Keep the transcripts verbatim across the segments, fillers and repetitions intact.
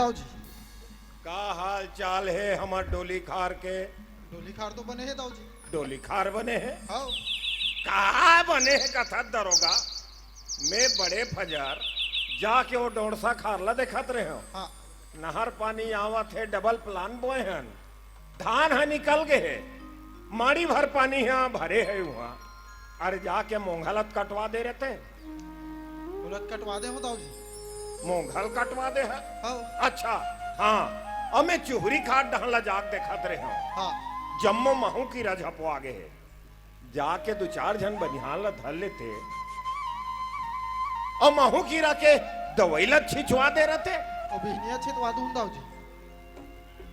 दाऊ जी। का हाल चाल हे हमर डोली खार के? डोली खार तो बने हे दाऊ जी। डोली खार बने हे? हाँ। का बने हे कथस दरोगा? मैं बड़े फजर जाके वो डोंड़सा खार ला देखत रहे हूँ। हाँ। नहर पानी आवत हे, डबल प्लान बोए हन, धान ह निकल गे हे, माड़ी भर पानी ह भरे हे उहाँ। अरे जाके मोंघल त कटवा दे रहते। बोलत कटवा दे हो दाऊ जी। मोंघल कटवा दे हे? हाँ। अच्छा, हाँ, अब मैं चुहरी खार डहन ला जाके देखत रहे हूँ। हाँ। जम्मो महू कीरा झपवा गे हे। जाके दू चार झन बनिहान ला धर लेते, अउ महू कीरा के दवई ला छिंचवा दे रहते। अउ बिहनिया छिंचवा दूं दाऊ जी।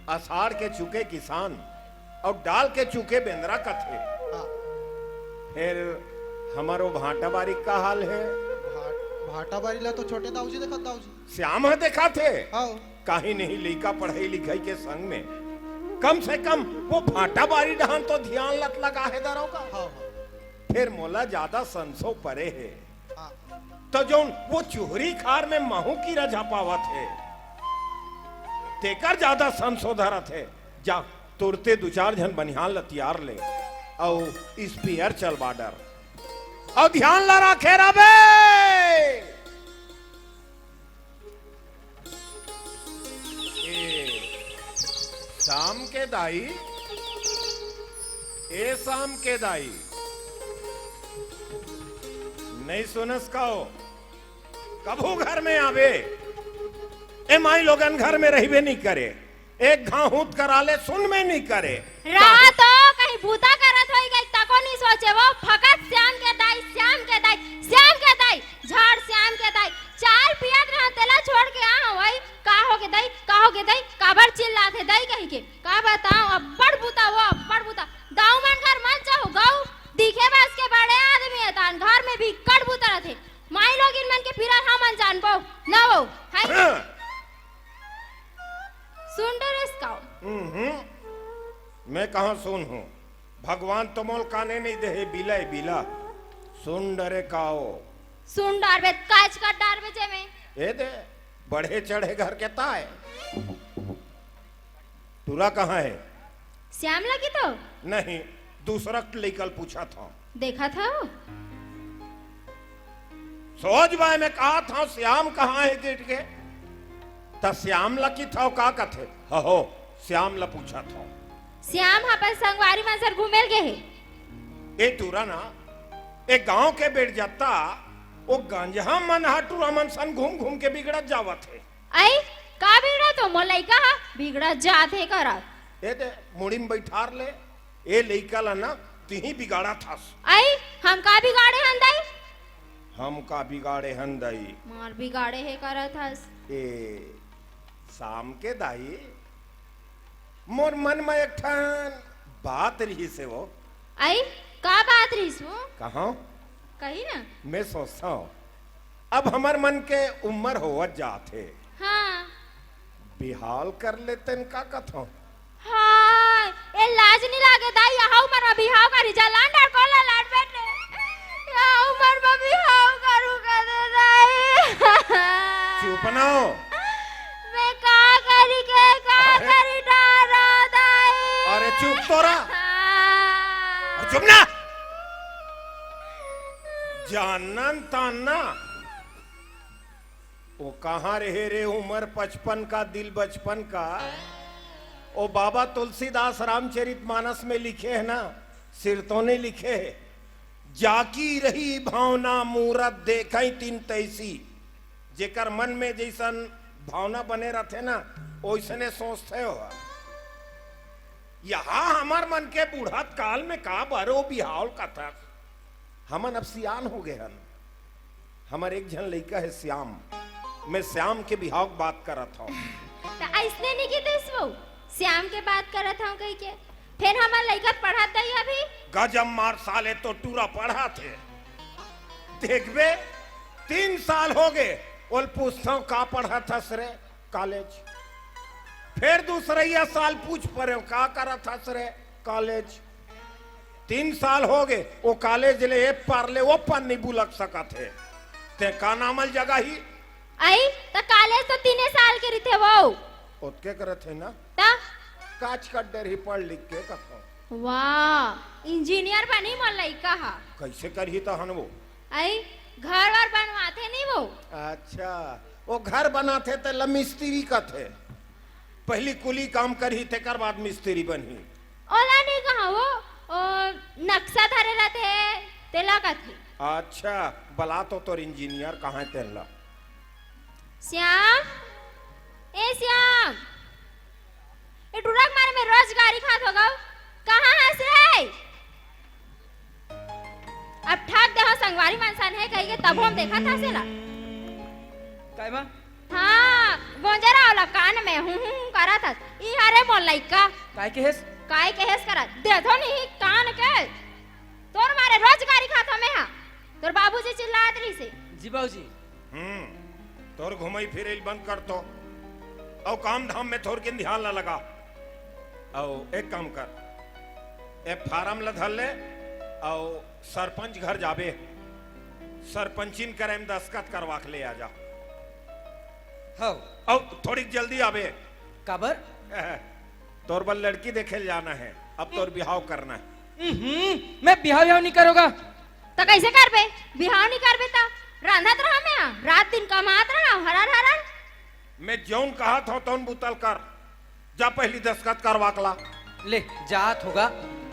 असाढ़ के चूके किसान अउ डाल के चूके बेंदरा कथे। हाँ। फेर हमर वो भांटा बारी का हाल हे? भा-, भांटा बारी ला तो छोटे दाऊ जी देखत दाऊ जी। श्याम ह देखत हे। हाँ। काहीं नहीं, लइका पढ़ई लिखई के संग में कम से कम वो भांटा बारी डहन तो धियान लत लगा हे दरोगा। हाँ, हाँ। फेर मोला जादा संसो परे हे। हाँ। त जउन वो चुहरी खार में महू कीरा झपावत हे, तेकर जादा संसो धरत हे। जा, तुरते दू चार झन बनिहान ल तियार ले, अउ स्पेयर चलवा डर, अउ धियान ल राखे रबे। ए, श्याम के दाई, ए श्याम के दाई, नइ सुनस का ओ? कभू घर में आबे, ए माईलोगन घर में रहिबे नइ करे, एक घांव हूत करा ले सुनबे नइ करे। रहा तो कहीं बूता करत होई कहीं तको नइ सोचे, वो फकत श्याम के दाई, श्याम के दाई, श्याम के दाई, झाड़ श्याम के दाई, चाय पियत रहा तेला छोड़ के आ हवई। का होगे दाई, का होगे दाई, काबर चिल्लात हे दाई कहिके? का बताओं, अब्बड़ बूता वो, अब्बड़ बूता। दाऊ मन घर मत जाहू, गऊ दिखे बस के बड़े आदमी हे, तान घर में भी अब्बड़ बूता रथे। माईलोगिन मन के पीरा हमन जानबो न वो, हाय। हाँ। सुन डरेस का ओ? हम्म, मैं कहाँ सुन हूँ? भगवान तो मोल काने नइ देहे, बिला ए बिला। सुन डरे का ओ? सुन डारबे, काच कर डारबे जेमे। ए दे, बढ़े चढ़े घर के ताय। टूरा कहाँ हे? श्याम लगी तो? नहीं, दूसरा लइका ल पूछत हंव। देखत हव? सोच बाय में कहत हंव, श्याम कहाँ हे गिट के? त श्याम ल किथव का कथे? हहो, श्याम ल पूछत हंव। श्याम ह अपन संगवारी मन सर घूमेल गे हे। ए टूरा ना, ए गांव के बेड़जत्ता, ओ गंजहा मन ह टूरा मन सन घूम घूम के बिगड़त जावत हे। अई, का बिगड़त हो? मोर लइका ह बिगड़त जात हे करत। ए दे, मुड़ी म बइठार ले। ए लइका ल ना, तिही बिगाड़त हस। अई, हम का बिगाड़े हन दाई? हम का बिगाड़े हन दाई? मार बिगाड़े हे करत हस। ए, श्याम के दाई, मोर मन म एक ठन बात रिहिस हे वो। अई, का बात रिहिस वो? कहाँ? कही ना। मैं सोचथंव, अब हमर मन के उम्र होवत जात हे। हाँ। बिहाव कर लेतेन का कथंव? हाय, ए लाज नइ लागे दाई, यहा उमर म बिहाव करी जा, लान डर को ला लान बेटे। यहा उमर म बिहाव करू कदे दाई। चुप ना हो। मैं का करी के, का अरे। करी डरा दाई। अरे चुप तो रह। हाँ। चुप ना। जानन तान ना। ओ कहाँ रहे रे उमर पचपन का, दिल बचपन का? ओ बाबा तुलसीदास रामचरित मानस में लिखे हे ना, सिर तो नइ लिखे हे, जाकी रही भावना मूरत देखई तिन तैसी। जेकर मन में जइसन भावना बने रथे ना, ओइसने सोचथे ओ। यहा हमर मन के बूढ़त काल में का बरो बिहाव ल कथस? हमन अब सियान हो गे हन। हमर एक झन लइका हे श्याम, मैं श्याम के बिहाव के बात करत हंव। त अइसने नइ कहितिस वो, श्याम के बात करत हंव कहिके। फेर हमर लइका पढ़त हे अभी। गजब मार साले, तो टूरा पढ़त हे। देखबे, तीन साल हो गे, ओल पूछथंव का पढ़त हस रे? कॉलेज। फेर दूसरइया साल पूछ परेंव, का करत हस रे? कॉलेज। तीन साल हो गे, ओ कॉलेज ले ए पार ले ओ पार नइ बुलक सकत हे। तें का नाम ल जगाही? अई, त कॉलेज तो तीने साल के रहिथे वो। ओतके करत हे ना? त? काच कट डरही पढ़ लिख के कथो। वाह, इंजीनियर बनी मोर लइका हा। कइसे करही तहन वो? अई, घर वर बनवाथे नहीं वो। अच्छा, वो घर बनाथे तेला मिस्त्री कथे। पहली कुली काम करही, तेकर बाद मिस्त्री बनही। ओला नहीं कहा वो, ओ, नक्शा धरे रहथे, तेला कथे। अच्छा, बला तो तोर इंजीनियर कहाँ हे तेला। श्याम, ए श्याम, ए टुरा के मारे में रोज गारी खात हो गऊ, कहाँ हस रे? अब ठाक देहो संगवारी मन सन हे कहिके तभो हम देखत हस एला। काय माँ? हाँ, गोंजरा वाला कान में हूँ हूँ हूँ करत हस। ई हरे मोर लइका। काय केहेस? काय केहेस करत? देथो नहीं कान के। तोर मारे रोज गारी खात हमें हा। तोर बाबूजी चिल्लात रहिसे। जी बाबूजी। हम्म, तोर घुमई फिरई ल बंद कर तो। अउ काम धाम में थोरकिन ध्यान ला लगा। अउ एक काम कर, ए फारम ला धर ले, अउ सरपंच घर जाबे, सरपंचिन करे में दस्तखत करवा के ले आ जा। हव। अउ थोड़ी जल्दी आबे। काबर? तोर बर लड़की देखे ल जाना हे, अब तोर बिहाव करना हे। हम्म, मैं बिहाव बिहाव नहीं करोगा। त कइसे करबे? बिहाव नहीं करबे त रांधत रहा मैं, रात दिन कमात रहा, हरर हरर। मैं जौन कहा था तौन बुतल कर, जा पहली दस्तखत करवा के ला। ले, जात होगा।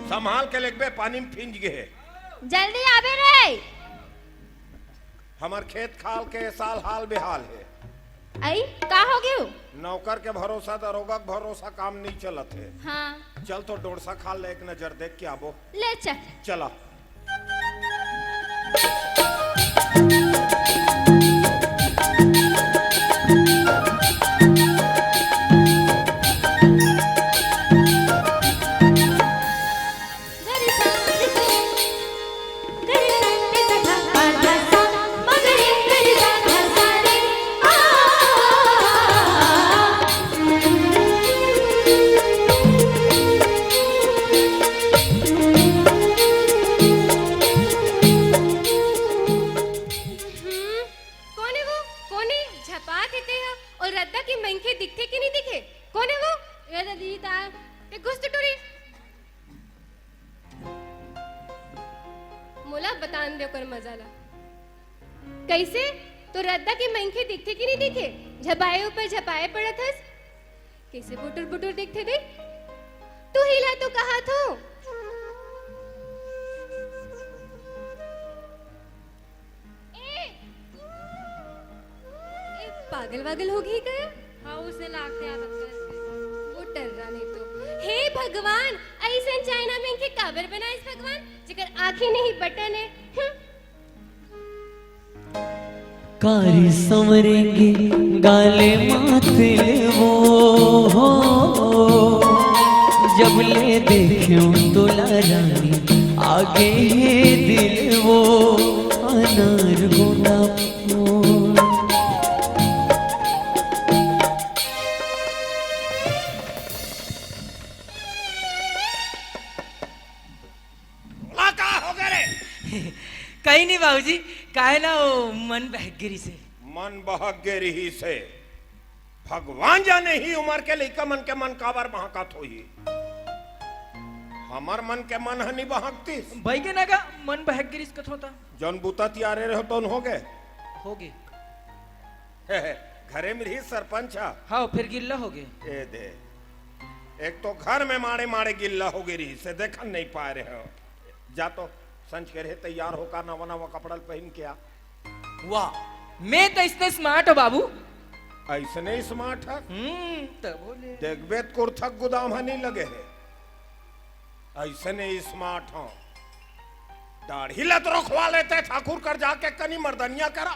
संभाल के लेगबे, पानी में फिंज गे हे। जल्दी आबे रे। हमर खेत खाल के साल हाल बेहाल हे। अई, का हो गयो? नौकर के भरोसा, दरोगा के भरोसा काम नहीं चलत हे। हाँ। चल तो डोरसा खाल ले एक नजर देख के आबो। ले चल। चला। हम्म, कोन हे वो? कोन हे? झपात हे तेहा। अउ रद्दा के मनखे दिखथे कि नहीं दिखे? कोन हे वो? ए दीदी, ता ए घुस तो टुरी। मोला बतान दे ओकर मजा ला। कइसे? तोर रद्दा के मनखे दिखथे कि नहीं दिखे? झपाए ऊपर झपाए पड़त हस। कइसे बुटुर बुटुर दिखथे दे? तू ही ला तो कहा थो। ए, ए, पागल वागल हो गई का? हाँ, उसे लागते आदत करके। वो टर्रा नहीं तो। हे भगवान, अइसन चाइना में इनके काबर बनाइस भगवान, जेकर आँखें नहीं बटन है। हम्म। कारी संवरे के गाले माथे वो, जब ले देख्यो तोला रानी, आगे हे दिल वो, अनार गोंदा फूल। ला का हो गए रे? कहीं नहीं बाबूजी, काहे ना वो मन बहक गे रिहिसे। मन बहक गे रिहिसे। भगवान जाने ही उमर के लइका मन के मन काबर बहकत होही। हमर मन के मन ह नी बहकतिस। बई के ना गा, मन बहक गे रिहिस कथों ता। जौन बुता तियारे रहो तौन हो गए। हो गए। घरे में रही सरपंच ह। हाँ, फिर गिल्ला हो गए। ए दे, एक तो घर में माड़े माड़े गिल्ला हो गए रिहिसे, देखन नहीं पाए रहे हो। जा तो संझ के रहे तैयार होका, नवा नवा कपड़ा ल पहिन के आ। वाह, मैं तो इसने स्मार्ट हो बाबू। ऐसने स्मार्ट है? हम्म, तब बोले। देखबे त कुर्थक गुदाम ह नहीं लगे है। ऐसने स्मार्ट हो। दाढ़ी ल तो रखवा लेते ठाकुर कर जाके कनी मर्दनिया करा।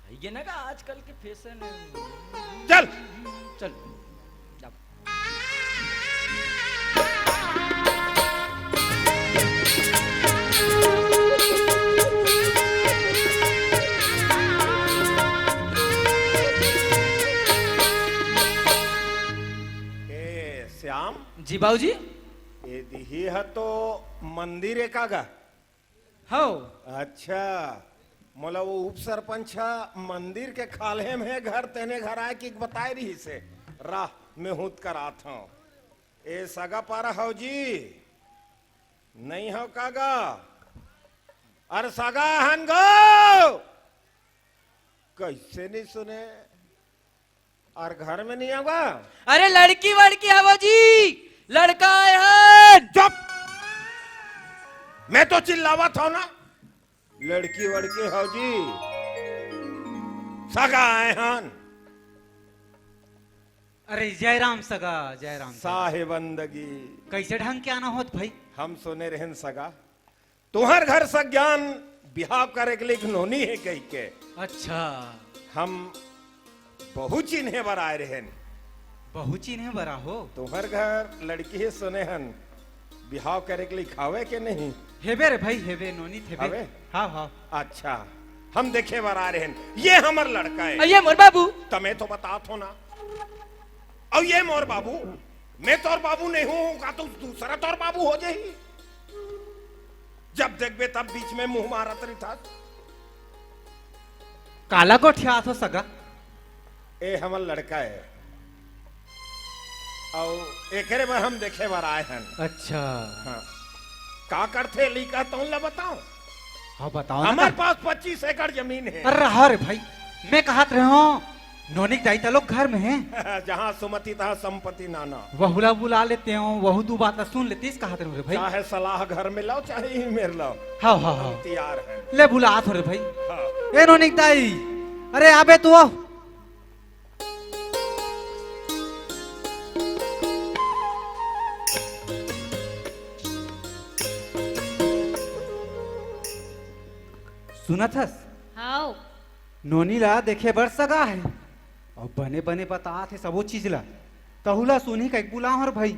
भाई, ये ना का आजकल के फैशन है। चल। चल। जा। ए, श्याम। जी बाबूजी। ए दिही ह तो मंदिर ए का गा? हव। अच्छा, मोला वो उप सरपंच ह मंदिर के खाल्हे में हे घर, तेने घर आय कि बताय रिहिस हे। राह में हूत करात हंव। ए सगा पारा हव जी? नइ हव का गा? अरे सगा हन गो? कइसे नइ सुने? अउ घर में नइ आवा? अरे लड़की वड़की हवो जी, लड़का आय हन। चुप! मैं तो चिल्लावत हंव ना, लड़की वड़की हव जी, सगा आय हन। अरे जय राम सगा, जय राम सगा। साहे बंदगी। कइसे ढंग के आना होत भाई? हम सुने रहेन सगा, तुंहर घर सज्ञान बिहाव करे के लिए एक नोनी हे कहिके। अच्छा। हम बहू चिन्हे बर आय रहेन। बहू चिन्हे बर आहो? तुंहर घर लड़की हे सुने हन, बिहाव करे के लिए हावे के नहीं? हेबे रे भाई, हेबे, नोनी हेबे। हावे? हाव, हाव। अच्छा, हम देखे बर आय रहेन। ये हमर लड़का हे। अउ ये मोर बाबू। त मैं तो बतात हंव ना। अउ ये मोर बाबू, मैं तोर बाबू नइ हंव, का तू दूसरा तोर बाबू हो जाही? जब देखबे तब बीच में मुंह मारत रहिथस। काला गोठियात हो सगा? ए हमर लड़का हे, अउ एकरे बर हम देखे बर आय हन। अच्छा। हाँ। का करथे लइका, तउन ला बताओ। हाँ, बताओ ना हमर का? पास पच्चीस एकड़ जमीन हे। अरे रहा रे भाई, मैं कहत रहेंव, नोनी के दाई तलोक घर में हे। जहाँ सुमति तहाँ संपत्ति नाना। वहू ला बुला लेतेंव, वहू दू बात ला सुन लेतिस कहत रहेंव रे भाई। चाहे सलाह घर में लाओ, चाहे इही मेर लाओ। हाँ, हाँ, हाँ। हम तैयार हन। ले बुलात हंव रे भाई। हाँ। ए नोनी के दाई, अरे आबे तो। सुनत हस? हाव। नोनी ला देखे बर सगा हे। अउ बने बने बतात हे सबो चीज ला। तहू ला सुनही कहिके बुलावंव रे भाई।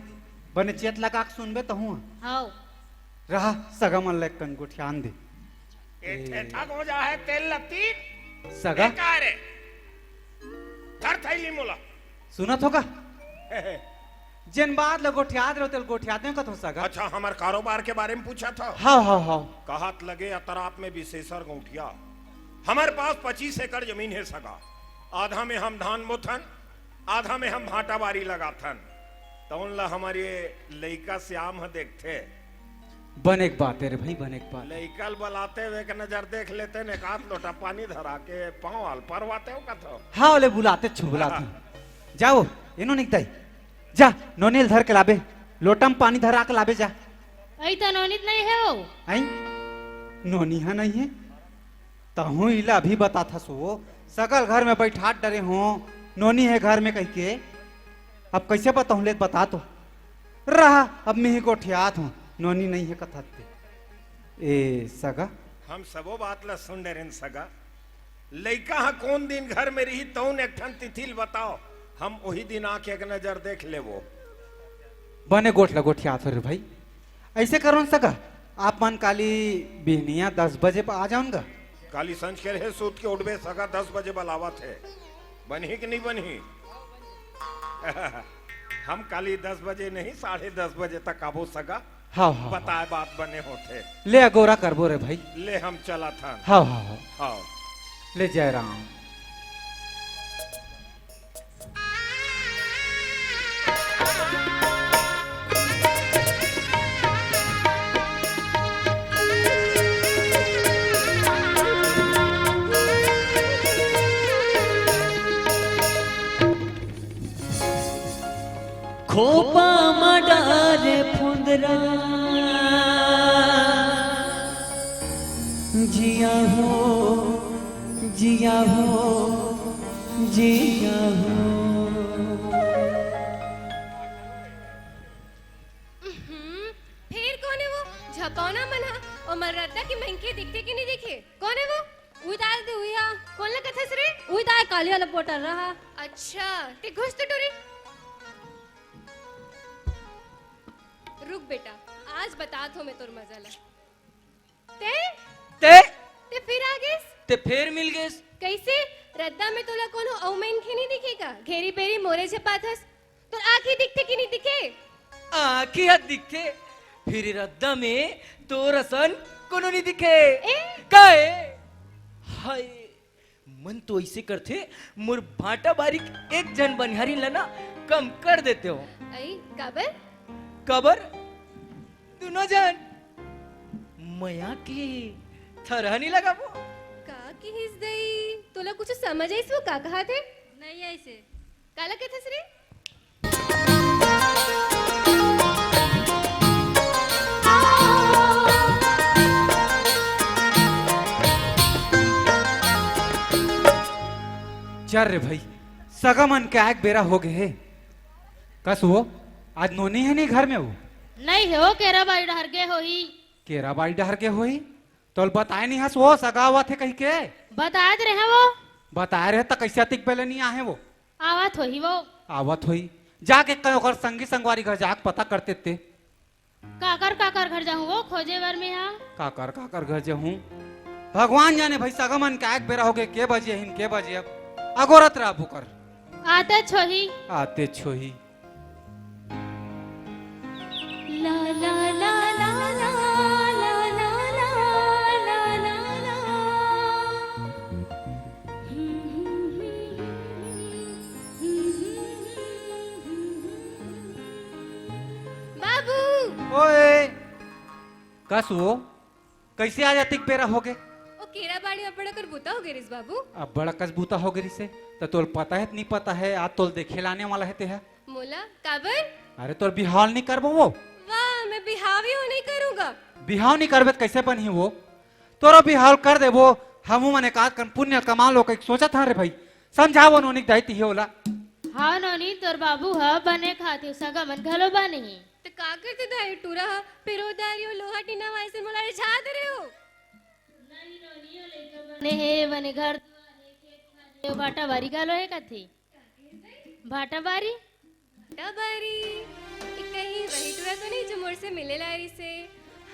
बने चेत लगा के सुनबे तहू। हाव। रहा, सगा मन ला एक कन गोठियान दे। ए ए। ठेठा गोजा हे तेल लत्ती। सगा? ए का रे? धर थैली मोला। सुनत हो का? जेन बात ल गोठियात रहो, तेल गोठियात नहीं कथो सगा। अच्छा, हमर कारोबार के बारे में पूछत हो? हाव, हाव, हाव। कहत लगे अतराप में बिसेसर गौंटिया। हमर पास पच्चीस एकड़ जमीन हे सगा। आधा में हम धान बोथन, आधा में हम भांटा बारी लगाथन। तउन ला हमर ये लइका श्याम ह देखथे। बने के बात हे रे भाई, बने के बात। लइका ल बलातेंव, एक नजर देख लेतेन, एक आध लोटा पानी धरा के पाँव आल परवातेंव कथो। हाँ, ओले बुलातेच हंव, बुलातेच हंव। जाओ, ए नोनी के दाई, जा, नोनी ल धर के लाबे, लोटा में पानी धरा के लाबे, जा। अई त नोनी त नइ हे वो। अई? नोनी ह नइ हे? तहूँ इला अभी बताथस वो, सगा ल घर में बइठात डरे हंव, नोनी हे घर में कहिके। अब कइसे बताहूँ, ले बता तो। रहा, अब मेंही गोठियात हंव, नोनी नइ हे कथस ते। ए सगा। हम सबो बात ला सुन डरेन सगा। लइका ह कोन दिन घर में रही, तउन एक ठन तिथि ल बताओ, हम ओही दिन आके एक नजर देख लेबो। बने गोठ ला गोठियात हंव रे भाई। अइसे करोन सगा, आप मन काली बिहनिया दस बजे प आ जाओन गा। काली संझ के रहे, सूत के उठबे सगा, दस बजे बलावत हे। बनही कि नइ बनही? हम काली दस बजे नहीं, साढ़े दस बजे तक आबो सगा। हाव, हाव, हाव। बताए बात बने होथे। ले अगोरा करबो रे भाई। ले हम चलत हन। हाव, हाव, हाव। हाव। ले जय राम। खोपा म डारे फुंदरा, जिया हो, जिया हो, जिया हो। उहुं, फेर कोन हे वो झपौना मन ह? ओमन रद्दा के मनखे दिखथे कि नइ दिखे? कोन हे वो? उही दाई दे, उही हा। कोन ल कथस रे? उही दाई काली वाला पोटर रहा। अच्छा, ते घुस तो टुरी। रुक बेटा, आज बतात हंव मैं तोर मजा ला। ते? ते? ते फेर आ गेस? ते फेर मिल गेस? कइसे? रद्दा में तोला कोनो अउ मनखे नइ दिखे का? घेरी बेरी मोरे झपाथस। तोर आँखी दिखथे कि नइ दिखे? आँखी ह दिखथे, फेर रद्दा में तोर असन कोनो नइ दिखे। ए? काहे? हाय, मन तो अइसे करथे, मोर भांटा बारी के एक झन बनिहारिन ला ना कम कर देतेंव। अई, काबर? काबर? दूनों झन मया के थरहा नी लगाबो? का किहिस दई? तोला कुछु समझ आइस वो का कहाथे? नहीं आइसे। काला कथस रे? चल रे भाई, सगा मन के आए के बेरा हो गे हे। कस वो, आज नोनी हे नी घर में वो? नहीं हे वो, केरा बाड़ी डहर गे होही। केरा बाड़ी डहर गे होही? तोल बताए नहीं हस वो, सगा आवत हे कहिके? बताए त रहे वो। बताए रहे त कइसे अतिक बेले नहीं आहे वो? आवत होही वो। आवत होही। जाके कहीं ओकर संगी संगवारी घर जाके पता करते ते। काकर काकर घर जाहूं वो खोजे बर में हा। काकर काकर घर जाहूं? भगवान जाने भाई, सगा मन के आए के बेरा हो गे, के बजे हिन, के बजे अब। अगोरत रहा बुकर। आते छोही। आते छोही। बाबू। ओए, कस वो? कइसे आज अतिक बेरा हो गे? ओ केरा बाड़ी अब्बड़ अकन बुता हो गे रिस बाबू। अब्बड़ अकस बुता हो गे रिसे। त तोल पता हे त नहीं पता हे, आज तोल देखे लाने वाला हे तेहा। मोला? काबर? अरे तोर बिहाव नहीं करबो वो। वाह, मैं बिहाव ही नहीं करूंगा। बिहाव नहीं करबे त कइसे बनही वो? तोरो बिहाव कर देबो, हमू मन एकाध कन पुण्य कमा लो कहिके सोचत हन रे भाई। समझावो नोनी के दाई तिहे ओला। हाँ नोनी, तोर बाबू ह बने खाथे, सगा मन घलो बने हे। त का करथे दाई टूरा ह? पेरोदारी अउ लोहा टीना वाइसे मोला रिझा दे रहे हो। नहीं नोनी, ओ लइका बने हे, बने घर दुआर हे, खेत खार हे, भाटा बारी घलो हे कथे। भाटा बारी? भाटा बारी? ये कहीं वही टूरा तो नहीं जो मोर से मिले ला रिसे?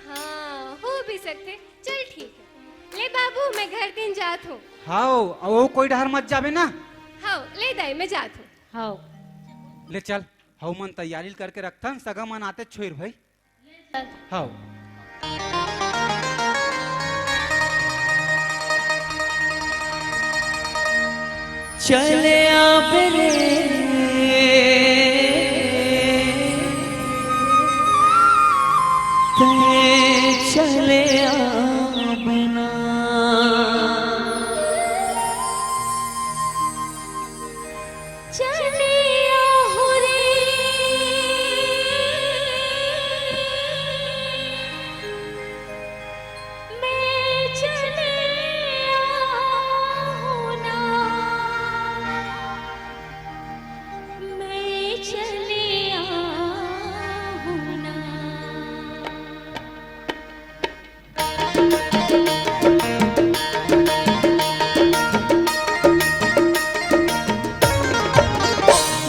हाँ, हो भी सकथे। चल ठीक हे। ले बाबू, मैं घर दिन जात हूँ। हाव, अउ कोई डहर मत जाबे ना। हाव, ले दाई, मैं जात हूँ। हाव। ले चल, हव मन तैयारी करके रखथन, सगा मन आते छोर भाई। हाव। चले आबे रे, तैं चले आबे ना। चलिया हो रे, मैं चलिया हूँ ना, मैं चलिया हूँ ना।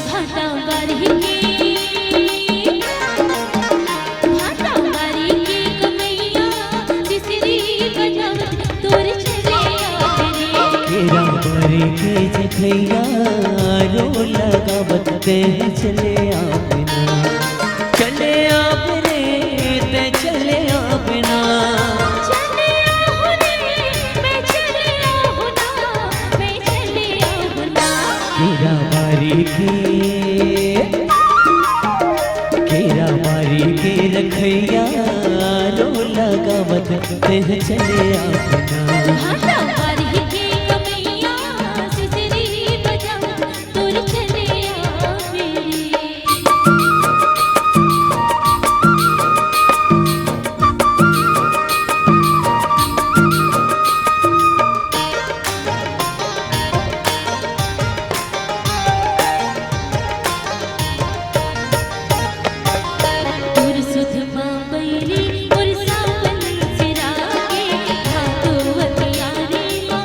भाटा बारी के, भाटा बारी के कमैया, सिसरी बजावत तोर चले आवे रे। केरा बारी के जखैया, रो लगावत तैं चले आवे ना। चले आबे रे, तैं चले आबे ना। चले आहूँ रे, मैं चले आहूँ ना, मैं चले आहूँ ना। केरा बारी के, केरा बारी के रखैया, रो लगावत तैं चले आबे ना। भाटा बारी के कमैया, सिसरी बजावत तोर चले आवे। तोर सुध मा बइरी, मोर सावन सिरागे, भादो अतियारी मा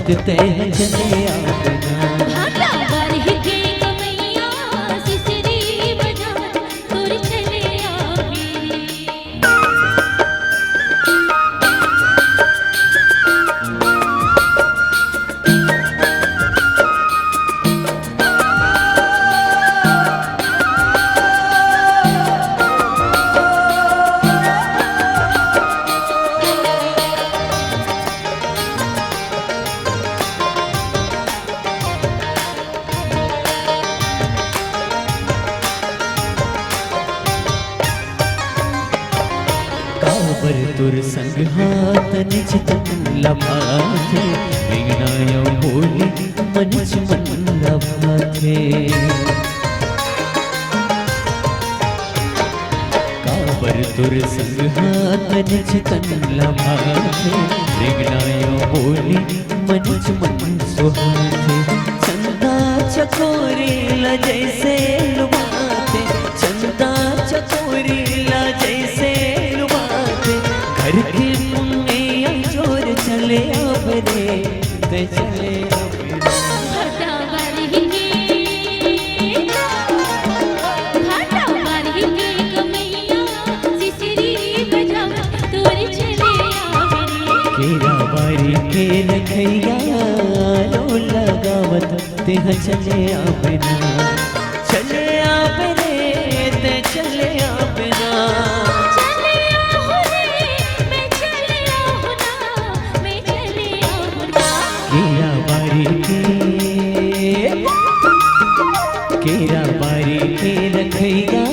तैं चले आबे ना। भाटा बारही के कमैया, सिसरी बजावत तोर चले आबे। काबर तोर संग हाथ निच तन लभाथे, बिना यो बोली मन च मन लभाथे। काबर तोर संग हाथ निच तन लभाथे, बिना यो बोली मन च मन सुहाथे। चंदा चकोरी ला जैसे लुभाथे, चंदा चकोरी ला जैसे लुभाथे। घर के पुन्ने अंजोर चले आबे रे, तैं चले आबे रे। भाटा बारही के, भाटा बारही के कमैया, सिसरी बजावत तोर चले आबे रे। केरा बारी के रखैया, लो लगावत तेहा चले आबे ना। चले आबे रे, तैं चले आबे ना। चले आहूं रे, मैं चले आहूं ना, मैं चले आहूं ना। केरा बारी के, केरा बारी के रखैया,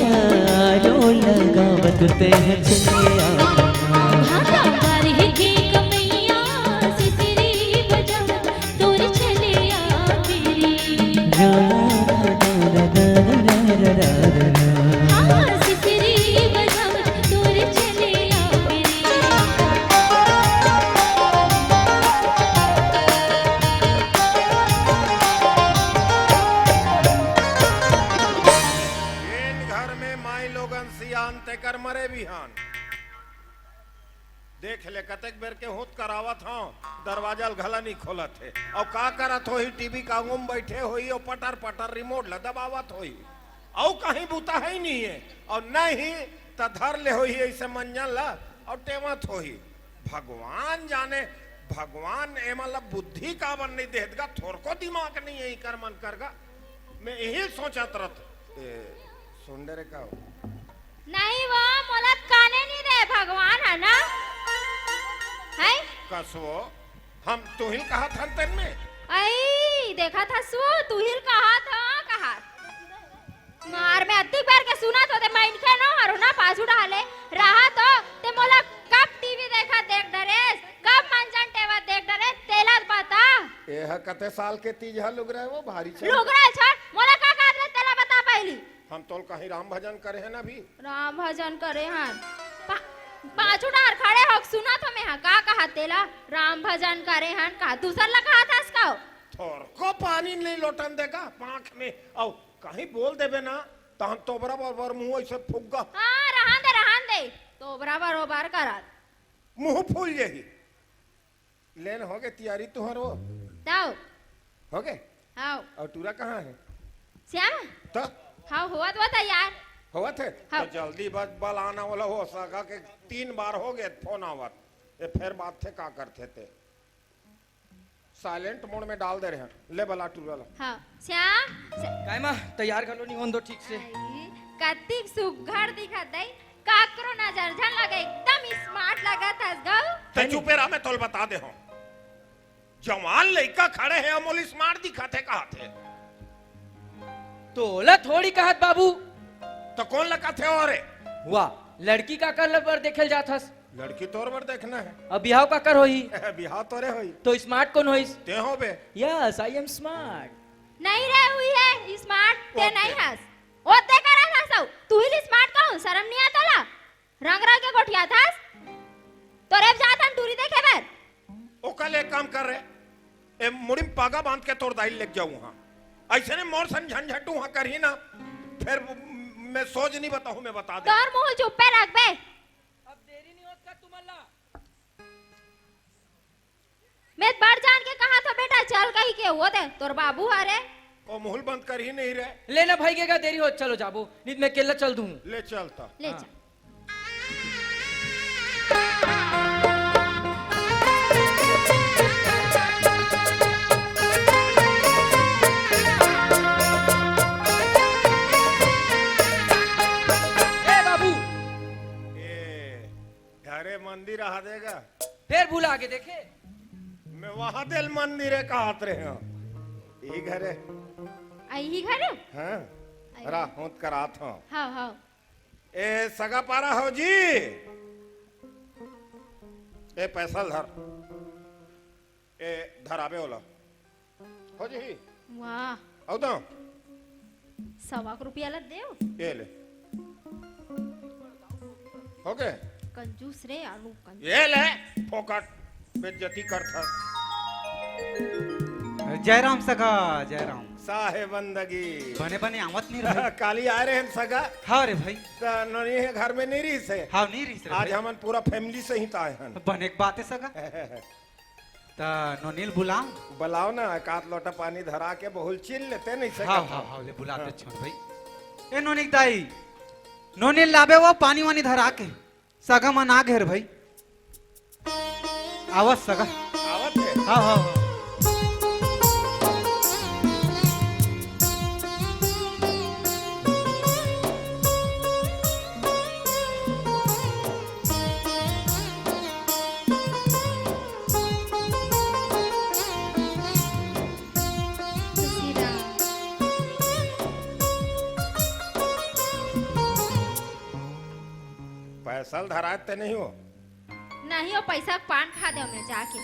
लो लगावत तेहा चले आबे ना। भाटा बारही के कमैया, सिसरी बजावत तोर चले आबे रे। रा, रा, रा, रा, रा, रा, रा, रा। हाँ, सिसरी बजावत तोर चले आबे रे। जेन घर में माई लोगन सियान तेकर मरे बिहान। देख ले, कतेक बेर के होत करावत हंव, दरवाजा ल घला नइ खोलत हे। अउ का करत होही, टीवी के आगू म बइठे होही अउ पटर पटर रिमोट ल दबावत होही। अउ कहीं बूता हे ही नइ हे, अउ नहीं त धर ले होही अइसे मंजन ल अउ टेवत होही। भगवान जाने, भगवान एमन ल बुद्धि काबर नइ देहे गा, थोरको दिमाग नइ हे इकर मन कर गा। मैं इही सोचत रथंव। ए, सुन डरे का हो? नहीं वो, मोला काने नइ दे भगवान, हे ना? हैं? कस वो, हम तुही ल कहत हन तेन में। अई, देखत हस वो, तुही ल कहत हंव, कहत। मार में अतिक बार के सुनत हों ते, मनखे नोहर हों ना, पाछू डहर ले रहत हों, ते मोला कब टीवी देखत देख डरेस, कब मंजन टेवत देख डरेस, तेला बता। एह कते साल के तीज ह लुगरा हे वो भारी छन। लुगरा छोड़, मोला का कहत रहे, तेला बता पहिली। हम तोल कहीं राम भजन करे हन अभी। राम भजन करे हन। पा-, पाछू डहर खड़े होके सुनत हों मैं हा, का कहत तेला? राम भजन करे हन, का दूसर ला कहत हस का? थोरको पानी नइ लोटन दे गा पांख में, अउ कहीं बोल देबे ना, तहन तोबरा बरोबर मुंह अइसे फुग्गा। हाँ, रहन दे, रहन दे, तोबरा बरोबर करत। मुंह फूल जाही। लेन होगे तियारी तुंहर वो? तव। होगे? हव। अउ टूरा कहाँ हे? श्याम? त? हव, होवत, होवत हे यार। होवत हे? हव। त जल्दी बस बलाना वाला हो सका के तीन बार होगे फोन आवत। ए फेर बात थे का करथे ते? साइलेंट मोड में डाल दे रहेंव। ले बला टूरा ला। हव। श्याम, श्या- काय माँ, तैयार घलो नइ होन दो ठीक से। आई, कतिक सुघर दिखत हे। काकरो नजर झन लगे, एकदम smart लगत हस गऊ। ते चुपे रह, मैं तोल बता दे हंव। जवान लइका खड़े हे, अमोल smart दिखत हे, कहत हे। तोला थोड़ी कहत बाबू। त कोन ला कहत हे ओ रे? वाह, लड़की काकर बर देखे ल जात हस? लड़की तोर बर देखना हे। अब बिहाव काकर होही? बिहाव तोरे होही। तो smart कोन होइस? ते होबे। Yes, I am smart। नहीं रे, उही हे smart, ते ओके। नहीं हस। ओ ते करा था सौ, तुही ल smart कहूं, शरम नइ आय तोला? रंग रंग के गोठियाथस, तोरे बर जात हन टूरी देखे बर। ओकर ले एक काम कर रे, ए मुड़ी म पागा बांध के तोर दाई ल लेग जाहूं हां। अइसने मोर सन झंझट उहां करही ना, फेर मैं सोझ नइ बताहूं, मैं बता दे। तोर मुंह चुप्पे रखबे। अब देरी नइ होत का तुमन ला? मैं बड़ जान के कहा था बेटा, चल कही के, वो दे तोर बाबू हरे। ओ मुहूं ल बंद करही नहीं रे। ले ना भाई, के का देरी हो, चलो जाबो, नहीं तो मैं अकेला चल दूं। ले चल त। ले हाँ। चल। ए बाबू। ए, घरे मंदिर आ देगा। फिर भुला के देखे। मैं वहां दिल मंदिर है कहत रहे हूं। ई घरे। आ, यही घर है? हाँ। आई। रा, होत करात हूं। हाँ, हाँ। ए, सगा पारा हो जी। ए, पैसा ल धर। ए, धर आबे ओला। हो जी। वाह। आऊ तो। सवा के रुपया ला देव। ये ले। हो गए? कंजूस रे, आलू कंजूस। ये ले, फोकट। बेइज्जती करथा। जय राम सगा, जय राम। साहे बंदगी। बने बने आवत नहीं रहे। काली आए रहे सगा। हाँ रे भाई। त नोनी हे घर में नहीं रही से। हाँ, नहीं रही से आज भाई। हमन पूरा family सहित आए हन। बने के बात है सगा। त नोनी ल बुलाओ। बुलाओ ना, एक आध लोटा पानी धरा के बहुल चिल लेते नहीं से हाँ, कथा। हाँ, हाँ, ले बुलाते हाँ। छोड़ भाई। ए नोनी के दाई, नोनी ल लाबे वो पानी वानी धरा के। सगा मन आ गे रे भाई। आवत सगा। आवत है। हाँ, हाँ, हाँ। पैसा ल धराए ते नहीं हो? नहीं, वो पैसा पान खा दे मैं जाके।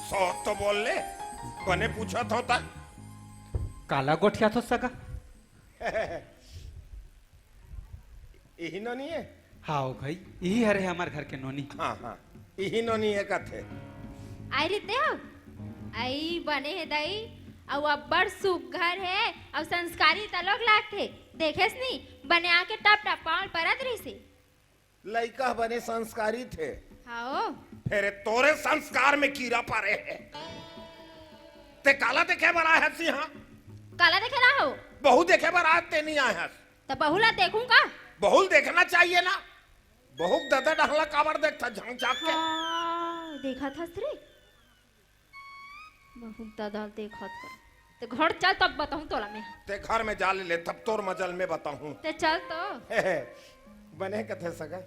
सो तो बोल ले, बने पूछत हो ता। काला गोठियाथो सगा? इही नोनी है? हाँ भाई, इही हरे हमार घर के नोनी। हाँ, हाँ, इही नोनी है कथे। आई रीते हो? आई बने है दाई, अउ अब्बड़ सुग्घर है, अउ संस्कारी तलोक लागथे। देखेस नी, बने आके टप टप पाँव ल परत रहिसे। लइका बने संस्कारी थे। हाओ। फेर तोरे संस्कार में कीरा परे हे। ते काला देखे बर आए हस इहाँ? काला देखे ला हो? बहू देखे बर आए ते नहीं आए हस। त बहू ला देखूं का? बहू ल देखना चाहिए ना। बहू के ददा डहला काबर देखथा झंग झांक के? हाँ, देखत हस रे। बहुत दादा देखत कर। ते घर चल तब बताऊं तोला मैं। ते घर में जा ले, ले तब तोर मजल में बताऊं। ते चल तो। बने कथे सगा।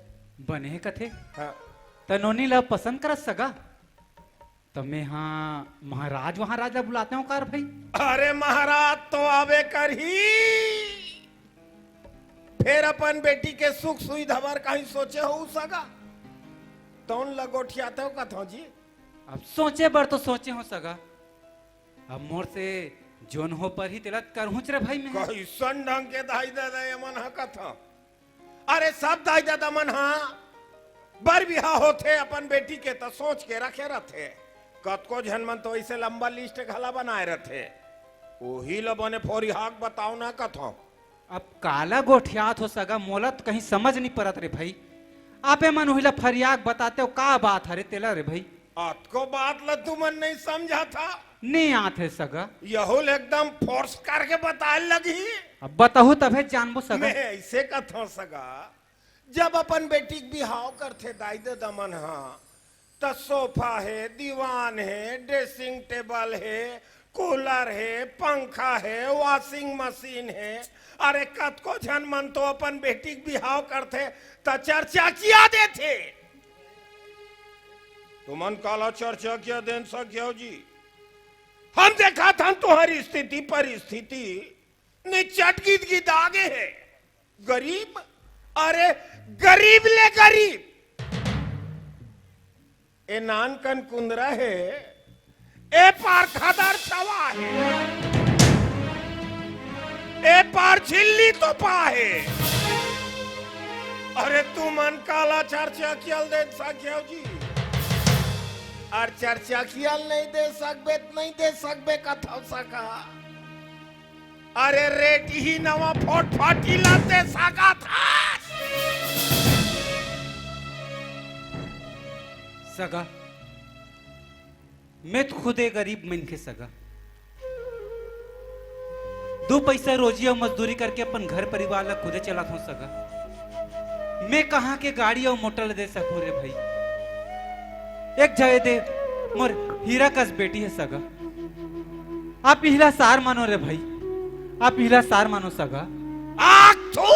बने कथे? हाँ। त नोनी ला पसंद करस सगा? त मैं हाँ महाराज वहाराज ला बुलाते हूँ कार भाई। अरे महाराज तो आवे करही। फेर अपन बेटी के सुख सुविधा बर कहीं सोचे हो सगा? तौन ला गोठियाते हो कथो जी। अब सोचे बर तो सोचे हो सगा, अब मोर से जोन हो परही तेला करहूँच रे भाई मैं। कइसन ढंग के दाई ददा ये मन ह कथा। अरे सब दाई ददा मन ह बर बिहा होथे अपन बेटी के त सोच के रखे रथे। कतको झन मन तो ऐसे लंबा list घला बनाए रथे। ओही ल बने फोरिहाक बताओ ना कथो। अब काला गोठियात हो सगा, मोला तो कहीं समझ नहीं परत रे भाई। आपे मन उहिला फरियाक बताते हो, का बात हरे तेला रे भाई? अतको बात ल तुमन नहीं समझा था। नहीं आत हे सगा। यहुल एकदम force करके बताए लगी। अब बताहू तभे जानबो सगा। मैं ऐसे कथो सगा, जब अपन बेटी के बिहाव करथे दाई ददा मन हा, त सोफा हे, दीवान हे, dressing table हे, cooler हे, पंखा हे, washing machine हे। अरे कतको झन मन तो अपन बेटी के बिहाव करथे त चर्चा किया देथे। तुमन काला चर्चा किया देन सकियो जी? हम देखा थन तुम्हारी स्थिति परिस्थिति। निचट गिदगिदा गे हे। गरीब, अरे गरीब ले गरीब। ए नान कन कुंदरा हे, ए पार खदर छवा हे, ए पार झिल्ली तोपा हे। अरे तुमन काला चर्चा कियल दे सकेव जी? अरे चर्चा कियल नहीं दे सकबे त नहीं दे सकबे कथव सका। अरे रेट ही नवा फटफटी ला दे सकत हस। सगा, मैं तो खुदे गरीब मनखे सगा। दू पइसा रोजी अउ मजदूरी करके अपन घर परिवार ला खुदे चलात हूँ सगा। मैं कहाँ के गाड़ी अउ मोटर ले दे सकूँ रे भाई? एक जगह दे मोर हीरा कस बेटी है सगा। आप इहला सार मानो रे भाई, आप इहला सार मानो सगा। आग थू!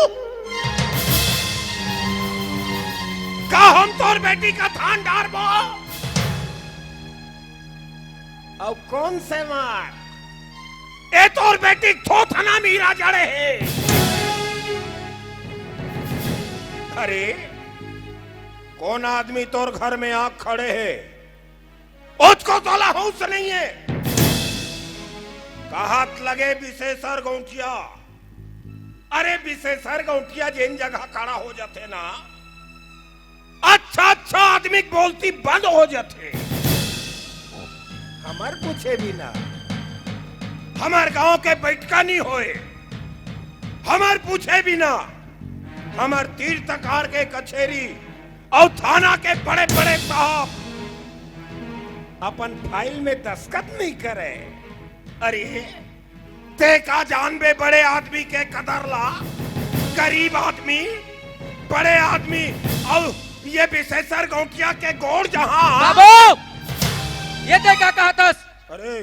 का हम तोर बेटी का थान डारबो? अउ कौन से मार? ए तोर बेटी थोथना मीरा जड़े हे। अरे, कौन आदमी तोर घर में आग खड़े हे? ओतको तोला होश नहीं है। कहत लगे बिसेसर गौंटिया। अरे बिसेसर गौंटिया जेन जगह खड़ा हो जाथे ना, अच्छा अच्छा आदमी के बोलती बंद हो जाथे। हमर पूछे बिना हमर गांव के बैठका नहीं होए, हमर पूछे बिना हमर तीर्थकार के कचेरी अउ थाना के बड़े बड़े साहब अपन फाइल में दस्तखत नहीं करे। अरे, ते का जानबे बड़े आदमी के कदर ला? गरीब आदमी, बड़े आदमी, अउ ये बिसेसर गौंटिया के गोड़ जहां। बाबू, ये ते का कहत हस? अरे,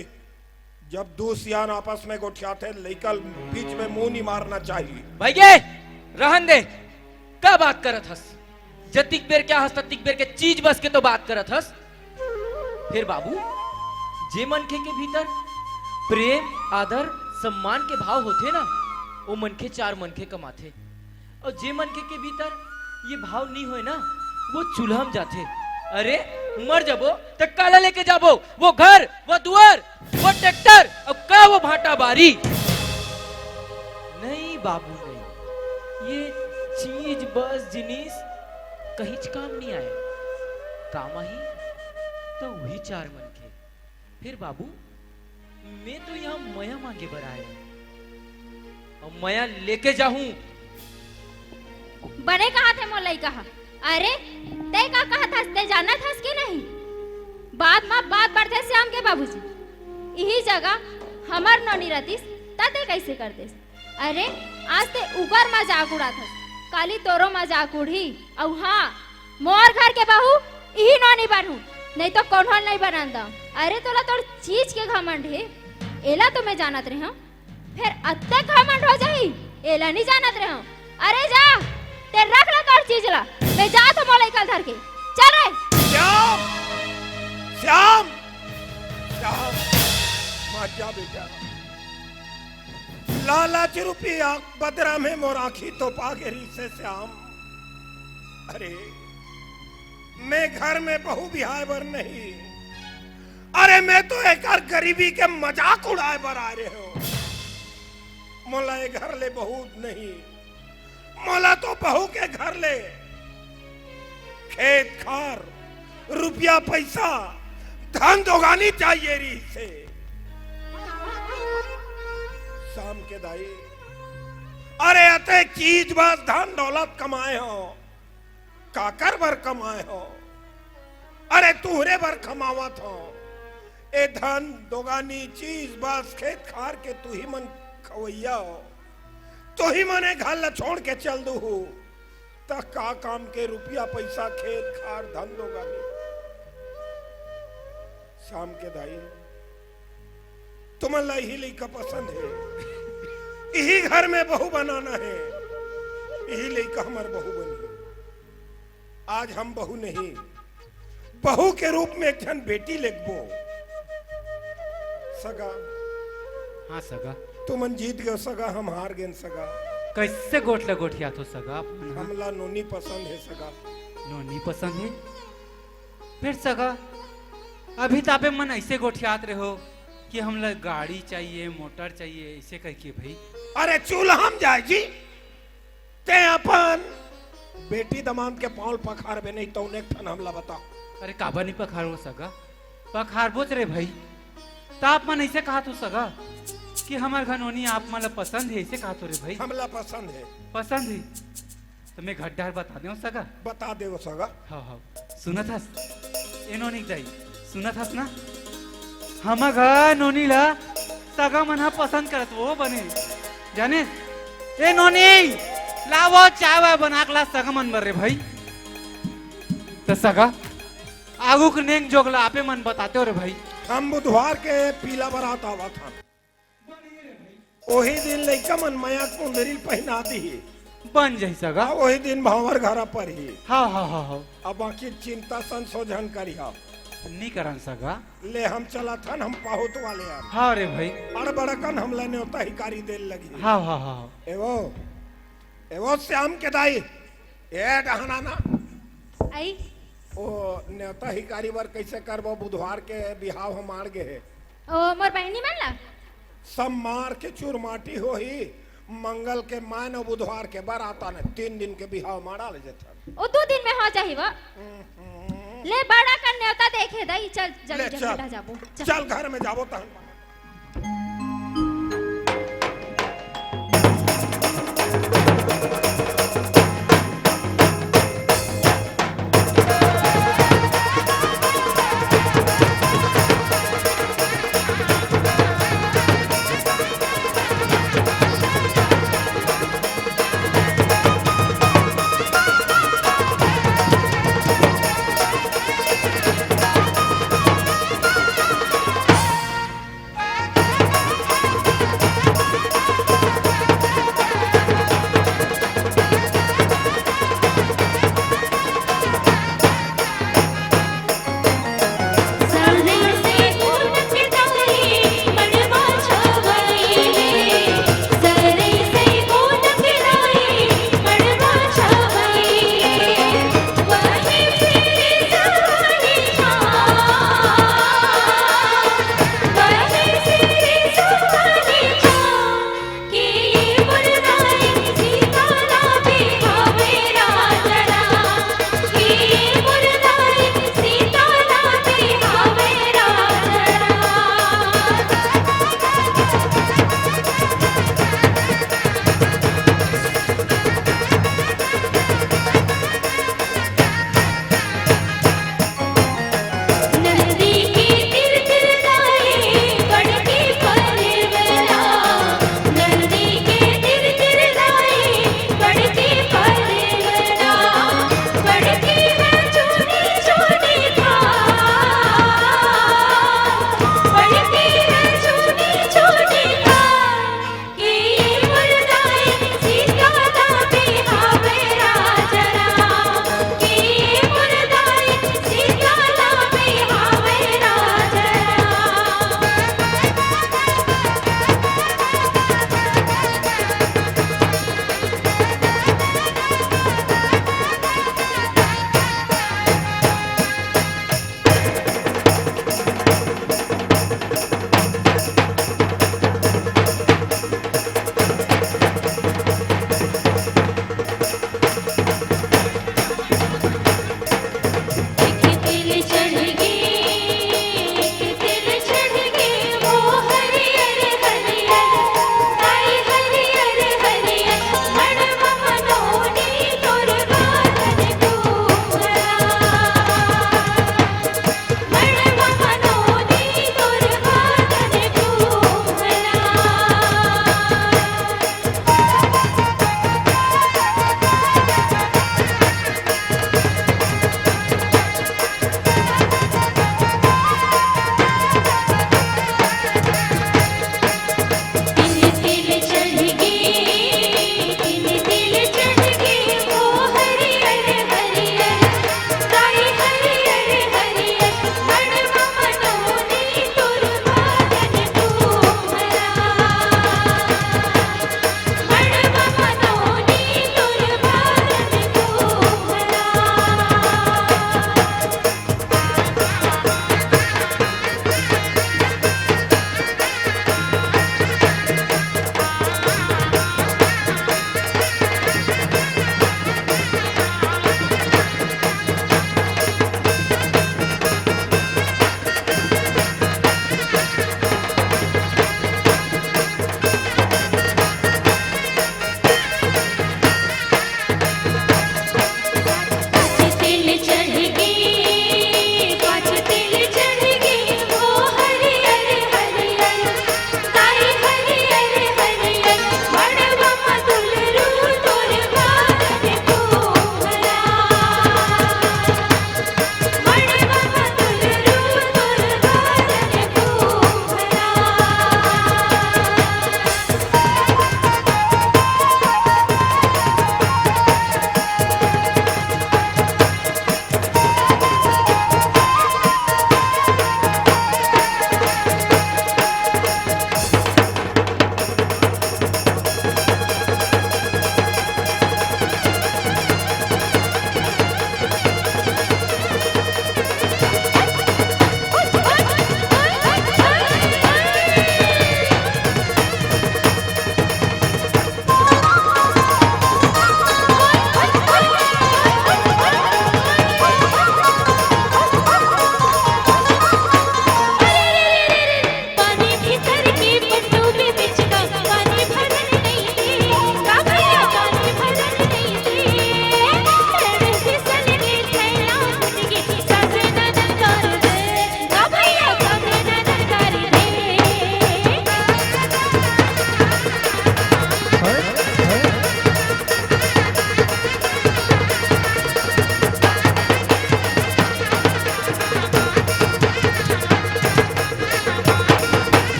जब दू सियान आपस में गोठियाथे, लइका बीच में मुंह नहीं मारना चाहिए। भैया, रहन दे, का बात करत हस? जतिक बेर क्या हस, ततिक बेर के चीज बस के तो बात करत हस। फिर बाबू, जे मनखे के भीतर प्रेम, आदर, सम्मान के भाव होथे ना, वो मनखे चार मनखे कमाथे। अउ जे मनखे के भीतर ये भाव नहीं होए ना, वो चूल्हा में जाथे। अरे, मर जाबो त काला लेके जाबो? वो घर, वो दुआर, वो ट्रैक्टर, अउ का वो भाटा बारी? नहीं बाबू, नहीं, ये चीज बस जिनिस कहींच काम नहीं आए। काम आही तो वही चार मनखे। फिर बाबू, मैं तो यहाँ मया मांगे बर आए हूँ। अउ मया लेके जाहूँ। बने कहत हे मोर लइका ह। अरे, तै का कहत हस, तै जानत हस कि नहीं? बात म बात बढ़थे श्याम के बाबूजी। इही जगह हमर नोनी रतिस, त तै कैसे कर देस? अरे, आज तै उकर मजाक उड़ात हस, काली तोरो मजाक उड़ही। अउ हाँ, मोर घर के बहू इही नोनी बनहूँ, नहीं तो कोनो नहीं बनन दम। अरे, तोला तोर चीज के घमंड हे, एला तो मैं जानत रहेंव। फेर अतेक घमंड हो जाही, एला नहीं जानत रहेंव। अरे जा, तै रख ले तोर चीज ला, मैं जात हूँ मोर लइका ल धर के। चल रे। श्याम, श्याम, श्याम, मत जा बेटा। लालच रूपी आग बदरा में मोर आँखी तो पा गे रिहिसे श्याम। अरे, मैं घर में बहू बिहाय बर नहीं, अरे, मैं तो एकर गरीबी के मजाक उड़ाय बर आय रहेंव। मोला ए घर ले बहू नहीं, मोला तो बहू के घर ले खेत खार, रुपया पैसा, धन दोगानी चाहिए रिहिसे। श्याम के दाई, अरे, अतेक चीज बस धन दौलत कमाए हंव, काकर बर कमाए हंव? अरे, तुहरे बर कमावत हंव। ए धन दोगानी चीज बस खेत खार के तुही मन खवैया हो, तुही मन ए घर ल छोड़ के चल दुहू, त का काम के रुपया पैसा, खेत खार, धन दोगानी? श्याम के दाई, तुमन ला इही लइका पसंद हे, इही घर में बहू बनाना हे, इही लइका हमर बहू बनही। आज हम बहू नहीं, बहू के रूप में एक ठन बेटी लेगबो। सगा। हाँ सगा। तुमन जीत गयो सगा, हम हार गेन सगा। कैसे गोठ ले गोठियात हो सगा आप मन ह? हमला नोनी पसंद हे सगा। नोनी पसंद हे? फिर सगा, अभी तापे मन ऐसे गोठियात रहे हो कि हमला गाड़ी चाहिए, मोटर चाहिए, ऐसे कह के भाई। अरे चूल्हा में जाए जी, ते अपन बेटी दमांद के पाँव पखारबे नहीं, तौने एक ठन हमला बता। अरे काबर नहीं पखारबो सगा, पखारबोच रे भाई। त आप मन ऐसे कहत हो सगा कि हमर घर नोनी आप मन ला पसंद हे, ऐसे कहत हो रे भाई। हमला पसंद हे। पसंद हे? त मैं घर डहर बता देव सगा। बता देव सगा। हाँ, हाँ। सुनत हस? ए नोनी दाई, सुनत हस ना? हमर घर नोनी ला सगा मन ह पसंद करत वो बने। जाने? ए नोनी, ला वो चाय वाय बना के ला सगा मन बर रे भाई। त सगा, आगू के नेंग जोग ला आपे मन बताते हो रे भाई। हम बुधवार के पीला बरात आवत हन। ओही दिन लइका मन मया कुंदरी पहिना दिही। बन जाही सगा। आ, ओही दिन भांवर घरा परही। हाँ, हाँ, हाँ, हाँ। अब बाकी चिंता संशोधन करिहा। नी करन सगा। ले हम चलत हन, हम पाहुत वाले हन। हाँ रे भाई। अड़ बड़कन हमला नेवता हिकारी देल लगी। हाँ, हाँ, हाँ, हाँ। एवो, एवो श्याम के दाई, ए डहना ना। आई। ओ नेवता हिकारी बर कैसे करबो, बुधवार के बिहाव हमार गे हे। ओ मोर बहिनी मन ला? सब मार के चूरमाटी होही। मंगल के मायन अउ बुधवार के बरात आने, तीन दिन के बिहाव माड़ा ले जथन। ओ दू दिन में हो जाही वो। हम्म। ले बड़ा कन नेवता देखे दाई, चल ले जल्दी चल। जल्दी जाबो। चल। चल घर में जाबो तहन।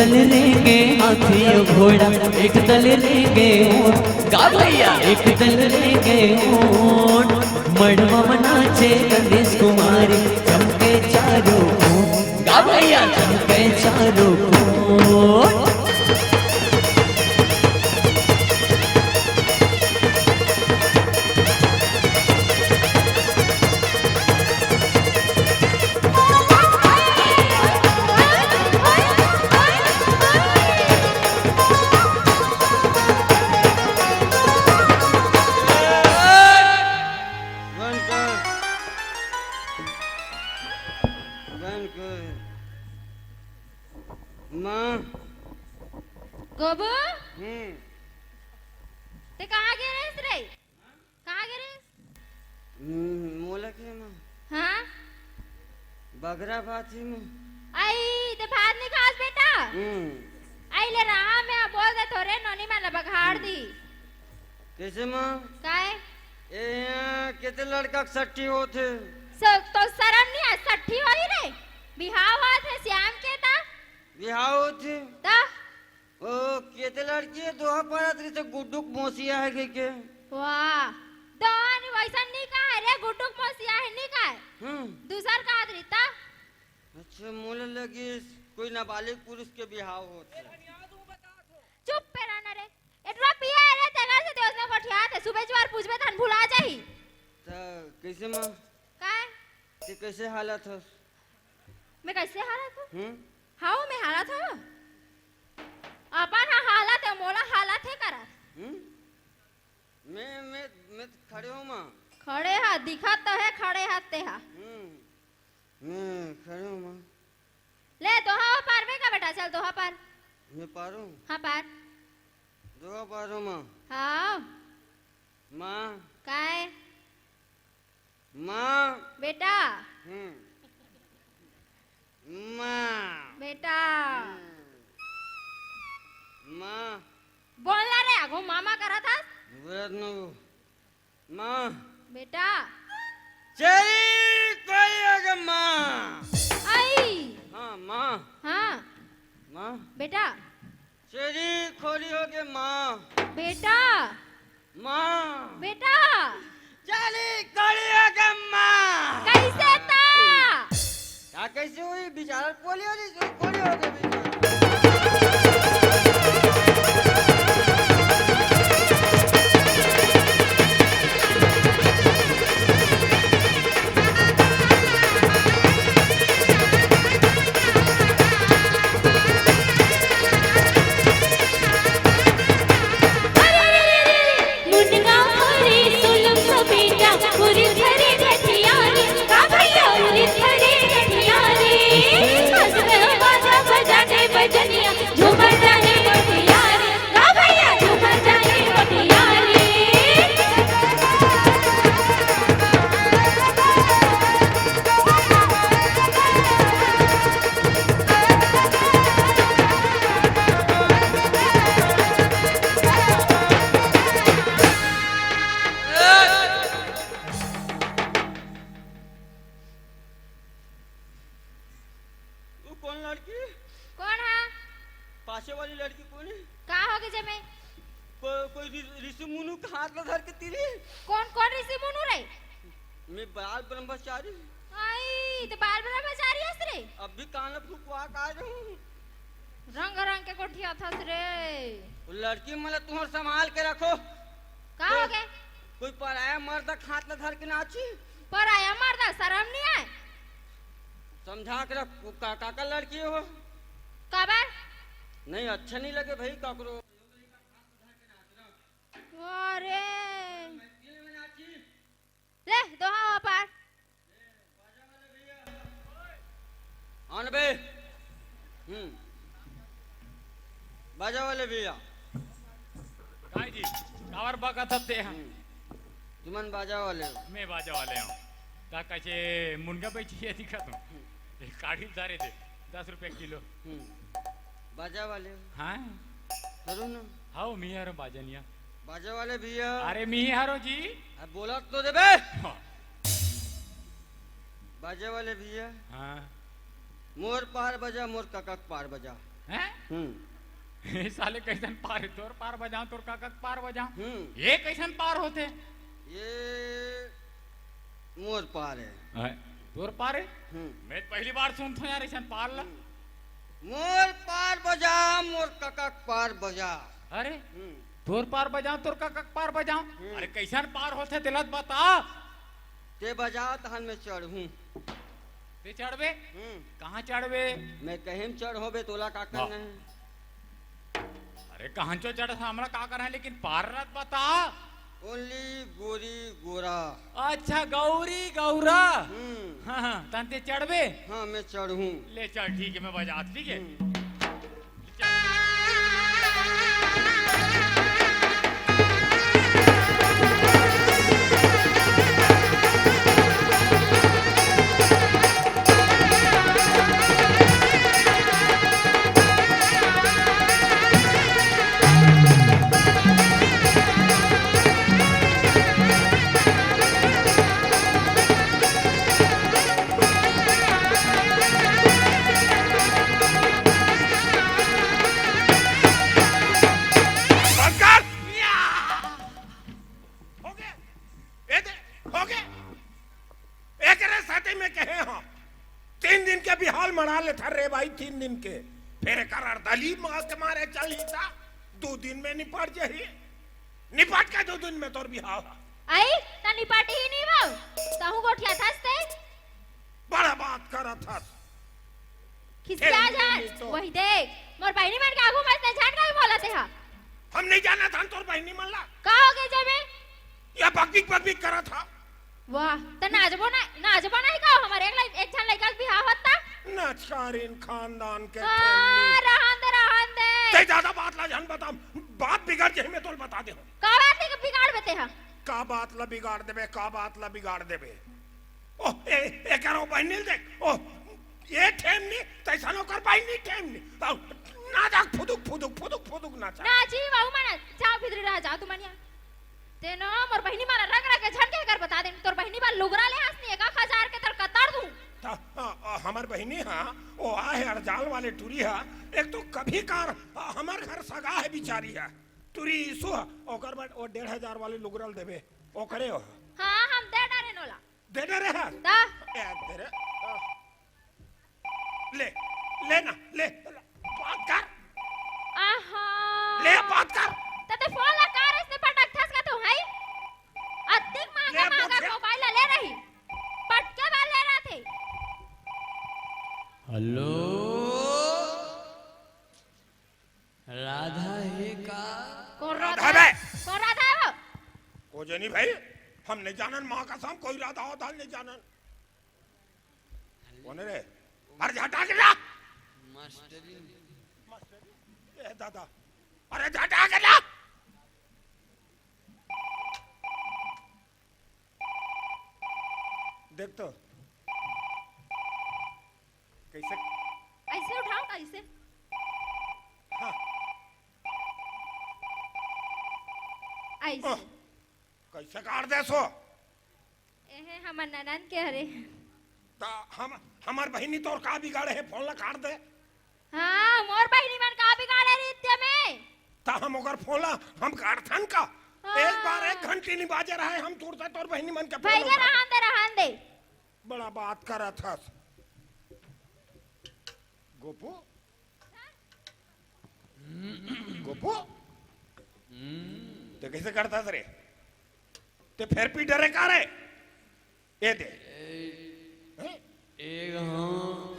दल रेंगे हाथी अउ घोड़ा, एक दल रेंगे ऊंट। गा भैया। एक दल रेंगे ऊंट, मड़वा म नाचे गणेश कुमारी, चमके चारों कोण। गा भैया। चमके चारों कोण। बंद कर, बंद कर। माँ। गोबू, हम्म। ते कहाँ गे रहिस रे? कहाँ गे रहिस? हम्म, मोला के माँ? हाँ? बगरा भात ही माँ। आई, ते भात नहीं खास बेटा? हम्म। आई ले रहा, मैं बोल दे थोरे नोनी मन ला बघाड़ हम्म। दी। कैसे माँ? काय? ए, यहाँ कितने लड़का के सट्ठी होत हे? स-, तो शरम नहीं है, सट्ठी होही रे? बिहाव होत हे श्याम के ता? बिहाव होत हे? ता? ओ, केते लड़की हे, दोहा पारत रहिथे, गुड्डू के मौसी आहे कहिके। वाह, दोहा नी वैसन नी कहे रे, गुड्डू के मौसी आहे नी कहे। हम्म। दूसर कहत रहिथे। अच्छा, मोला लगिस कोई नाबालिग पुरुष के बिहाव होत हे। चुप पे रहना रे, एटवा पिया रे, तेकर से तेज में गोठियात हे, सुबह जवार पूछबे तहन भुला जाही। त कैसे माँ? काय? ते कैसे हालत हस? मैं कैसे हालत हूँ? हम्म? हाओ, मैं हालत हूँ। अपन हा हालत हे, मोला हालत हे करत। हम्म? मैं, मैं, मैं तो खड़े हूँ माँ। खड़े हा, दिखत तो हे, खड़े हा ते हा। हम्म, मैं खड़े हूँ माँ। ले, दोहा पारबे का बेटा, चल दोहा पार। मैं पारूँ? हाँ, पार। दोहा पारूँ माँ। हाँ। माँ। काय? माँ। बेटा। हम्म। माँ। बेटा। हम्म। माँ। बोल ना रे, आगू मामा करत हस। बोलत न वो। माँ। बेटा। चली कोई आगे माँ। आई। हाँ, माँ। हाँ। माँ। बेटा। चली खोली होगे माँ। बेटा। माँ। बेटा। चली खोली होगे माँ। कैसे ता? का कैसे हुई? बेचारा खोली होगी, जो खोली होगे बेचारा। वो कौन लड़की? कौन है? पाछे वाली लड़की कौन है? का होगे जेमे? को-, कोई ऋ-, ऋषि मुनु के हाथ में धर के तीरी। कौन, कौन ऋषि मुनु रे? मैं बाल ब्रह्मचारी। आई, तो बाल ब्रह्मचारी हस रे? अब भी कान फुकवा का रही हूँ। रंग रंग के गोठियाथस रे। वो लड़की मन ला तुहर संभाल के रखो। का कोई, होगे? कोई पराया मर्द के हाथ ला धर के नाची। पराया मर्द, शरम नहीं आय? समझा के रख, वो का, का, का लड़की हो? काबर? नहीं, अच्छा नहीं लगे भाई, काकरो। अरे। ले, दोहा पार। आन बे। हम्म। बाजा वाले भैया। काय जी, काबर बकत हस ते ह? हम्म। तुमन बाजा वाले हो। मैं बाजा वाले हूँ। का कहे मुनगा बेची है दिखा तू। एक काढ़ी उतारे दे, दस रुपया किलो। हम्म। बाजा वाले हो। हाँ। करो ना। हाओ, मी हरो बाजनिया। बाजा वाले भैया। अरे, मी हरो जी। अब बोला तो दे बे। हाँ। बाजा वाले भैया। हाँ। मोर पार बजा, मोर कका के पार बजा। हैं? हम्म। ए साले, कइसन पार हे? तोर पार बजाओं, तोर कका के पार बजाओं। हम्म। ये कइसन पार होथे? ये मोर पार हे। हैं? तोर पार हे? हम्म। मैं तो पहली बार सुनथों यार अइसन पार ला। हम्म। मोर पार बजा, मोर कका के पार बजा। अरे, हम्म। तोर पार बजाओं, तोर कका के पार बजाओं। हम्म। अरे, कइसन पार होथे, तेला तो बता। ते बजा, तहन मैं चढ़हूं। ते चढ़बे? हम्म। कहाँ चढ़बे? मैं कहेम चढ़हूं बे, तोला का करना हे? अरे, कहाँ चो चढ़, हमला का करना हे, लेकिन पार ला तो बता। Only गोरी गोरा। अच्छा, गौरी गौरा। हम्म। हाँ, हाँ, तहन ते चढ़बे? हाँ, मैं चढ़हूं। ले चल, ठीक हे, मैं बजात, ठीक हे? हम्म। बंद कर। हो गया। ए दे, हो गया। एकरे साथे में कहे हो, तीन दिन के बिहाव मना लेथस रे भाई, तीन दिन के। फेर एकर अरदली मास के मारे चलही ता, दू दिन में निपट जही। निपट के दू दिन में तोर बिहाव ह। अई, त निपटही नहीं बाऊ। तहूं गोठियाथस ते। बड़ा बात करत हस। खिसिया झन, वही देख, मोर बहिनी मन के आगू में अइसने झन काहे बोलत हे? हम नहीं जानत हन तोर बहिनी मन ला। का हो गे जमे? या बकबिक बकबिक करत हा। वाह, त नाचबो ना, नाचबो नहीं का? हमर एक लइ-, एक झन लइका के बिहाव होत ता। नचकारिन खानदान के हाँ, ठेमनी। रहन दे, रहन दे। ते ज्यादा बात ला झन बता, बात बिगड़ जही, मैं तोला बता देहूं। का बात ला बिगाड़ देबे ते हा? का बात ला बिगाड़ देबे, का बात ला बिगाड़ देबे? ओह, ए, एकरो बहिनी ल देख। ओह, ए ठेमनी, तइसन ओकर बहिनी ठेमनी। अउ नाचक फुदुक, फुदुक, फुदुक, फुदुक नाचक। नाची, वहू मन, जाओ भीतरी रह, जाओ तुमन यहाँ। तेनो, मोर बहिनी मन रंग रंग के झन के कर बता दे, तोर बहिनी बर लुगरा ले हस नहीं, एक आख हजार के तोर कतर दूं। त, अ, अ, हमर बहिनी हा, ओ आहे अरजाल वाले टुरी हा, एक तो कभी कार, अ, हमर घर सगा हे बिचारी हा, टुरी ईसू हा, ओकर बर ओ डेढ़ हजार वाले लुगरा ल देबे, ओकरे ओ। हाँ, हम दे डारेन ओला। दे दे रे हा। ता? ए, दे रे। ले, ले ना, ले। बात कर। आहा। ले, बात कर। त ते फोन ला का रे, अइसने पटकथस का तो, हैं? अतिक महंगा, ले, महंगा मोठिया। मोबाइल ला ले रही। पटके बर ले रहा थे। हेलो। राधा हे का? कोन राधा राधा हे बे? कोन राधा हे वो? को जनी भाई, हम नहीं जानन, माँ कसम, कोई राधा वाधा नहीं जानन। कोन रे? अरे झटा के ला। मास्टरी। ए दादा, अरे झटा के ला। देख तो। कइसे? अइसे उठाओ, अइसे। हाँ। अइसे। आह, कइसे काट देस वो? एहे, हमर ननद के हरे। त हम, हमर बहिनी तोर का बिगाड़े हे, फोन ला काट दे। हाँ, मोर बहिनी मन का बिगाड़े रहिथे में? त हम ओकर फोन ला हम काटथन का? हाँ। एक बार एक घंटी नहीं बाजे रहे, हम तुरते तोर बहिनी मन के फोन भाई ला गे, उठा रहन दे, रहन दे। बड़ा बात करत हस। गोपू? गोपू? ते कइसे करत हस रे? ते फेर पी डरे का रे? ए दे। हैं? एक हाँ।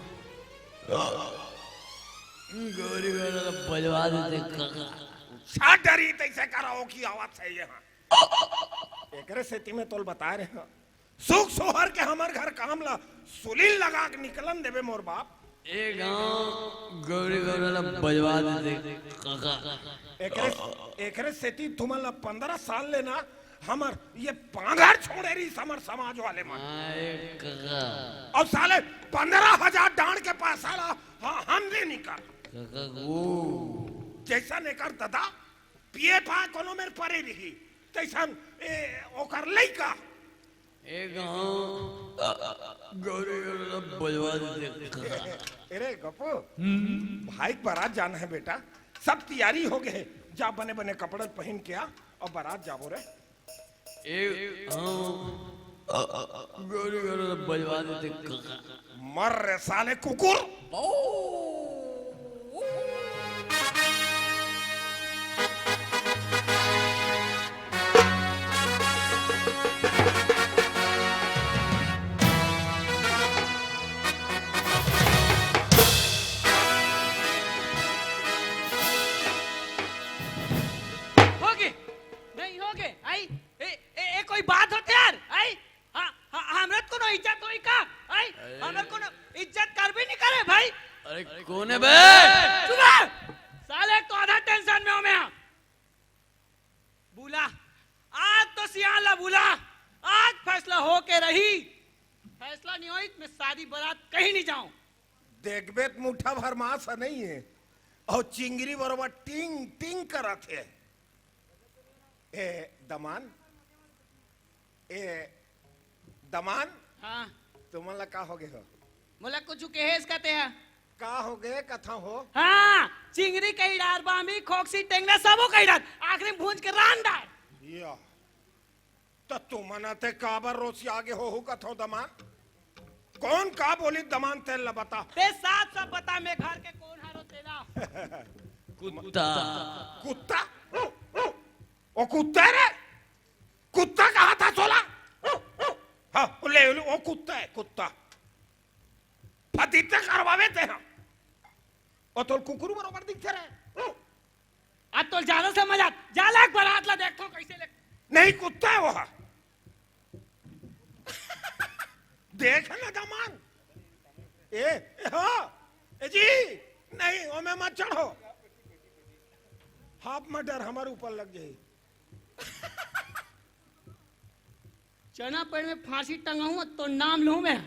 गौरी वाला बजवा देते काका। छा डरी तइसे करा हो कि आवाज सही हे, हाँ। एकरे सेती में तोल बता रहे हैं। सुख सोहर के हमर घर काम ला सुलील लगा के निकलन देबे मोर बाप। ए गांव गौरी गौरा ला बजवा देते काका। एकरे, एकरे सेती तुमन ला पंद्रह साल ले ना हमर ये पांगर छोड़े रहिस हमर समाज वाले मन। हाँ, ए काका। अउ साले पंद्रह हजार डांड़ के पैसा ला ह-, हम दे निकल। काका वो। जइसन एकर ददा पिए पा कोनो मेर परे रही, तइसन ए, ओकर लइका। ए गाँव गौरी गौरी बजवा दे। अरे गप्पू, भाई के बारात जाना है बेटा, सब तैयारी हो गए है। जा बने बने कपड़ा पहन के आ और बारात जाबो रे। ए गाँव गौरी गौरी बजवा दे। मर रे साले कुकुर। होगे, नहीं होगे, आई, ए, ए, ए, कोई बात होते यार, आई, हाँ, हाँ, हमरे त कोनो इज्जत होई का, आई, अरे। हमरे कोनो इज्जत करबे नहीं करे भाई। अरे, कौन है बे? चुप रह, साले तो आधा टेंशन में हो मैं। बुला, आज तो सियान ला बुला, आज फैसला हो के रही। फैसला नहीं होई त मैं शादी बारात कहीं नहीं जाऊं। देखबे त मुठा भर मांस नहीं है और चिंगरी बरोबर टिंग टिंग करत है। ए दमान, ए दमान, हाँ। तुमन ला का हो गए हो? मोला कुछ कहेस का तेहा? का हो गए कथा हो? हाँ, चिंगरी कही डार, बामी, खोकसी, टेंगरा सबो कही डार, आखिरी में भूंज के रान डार। या। त तुमन ते काबर रोसी आगे हो, हो कथो दमान? कौन का बोली दमान तेल ला बता। ते साफ साफ बता, मैं घर के कौन हारो तेला? कुत्ता। कुत्ता? ओ कुत्ता रे? कुत्ता कहा था सोला? हाँ, ले, ले, ओ कुत्ता है, कुत्ता। फतीते करवावे ते हम। ओ तोल कुकुर बरोबर दिखते रहे। आज तो ज्यादा समझ आत, जा लाग बारात ला देखथो कैसे ले। नहीं, कुत्ता है वो। देख ना दमान। ए, ए हो, ए जी, नहीं, ओमे मत चढ़ो। हाफ मटर हमारे ऊपर लग जाए। चना पेड़ में फांसी टंगाऊं तो नाम लूं मैं।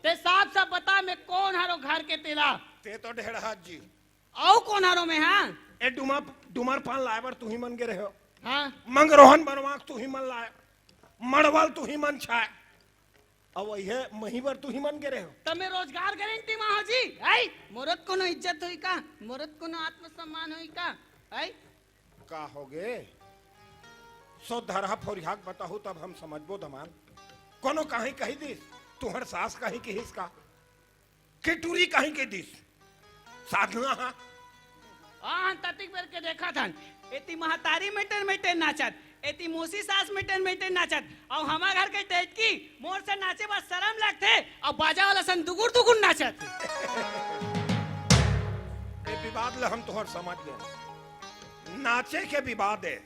ते साफ साफ बता, मैं कौन हारो घर के तेला? ते तो ढेर हाथ जी। अउ कोन हरो मैं, हाँ? ए डुमा, डुमर पान लाए बर तुही मन गे रहे हो। हाँ। मंगरोहन बनवा के तुही मन लाए। मड़वल तुही मन छाए। अब वही मही बर तुही मन गे रहे हो। तब मैं रोजगार गारंटी मा हो जी। आई, मोरत कोनो इज्जत होई का? मोरत कोनो आत्मसम्मान होई का? आई? का हो गे? सो धरहा फोरिहा के बताहू तब हम समझबो दमान। कोनो कहीं कही दिस, तुहर सास कहीं किहिस का? के टूरी कहीं के दिस? साधना हा। आन ततिक बेर के देखत हन, एती महतारी मेटर मेटर नाचत, एती मोसी सास मेटर मेटर नाचत, अउ हमार घर के टैटकी मोर से नाचे बर शरम लगथे, अउ बाजा वाला सन दुगुर दुगुर नाचत। ए विवाद ल हम तोहर समझ गए। नाचे के विवाद है।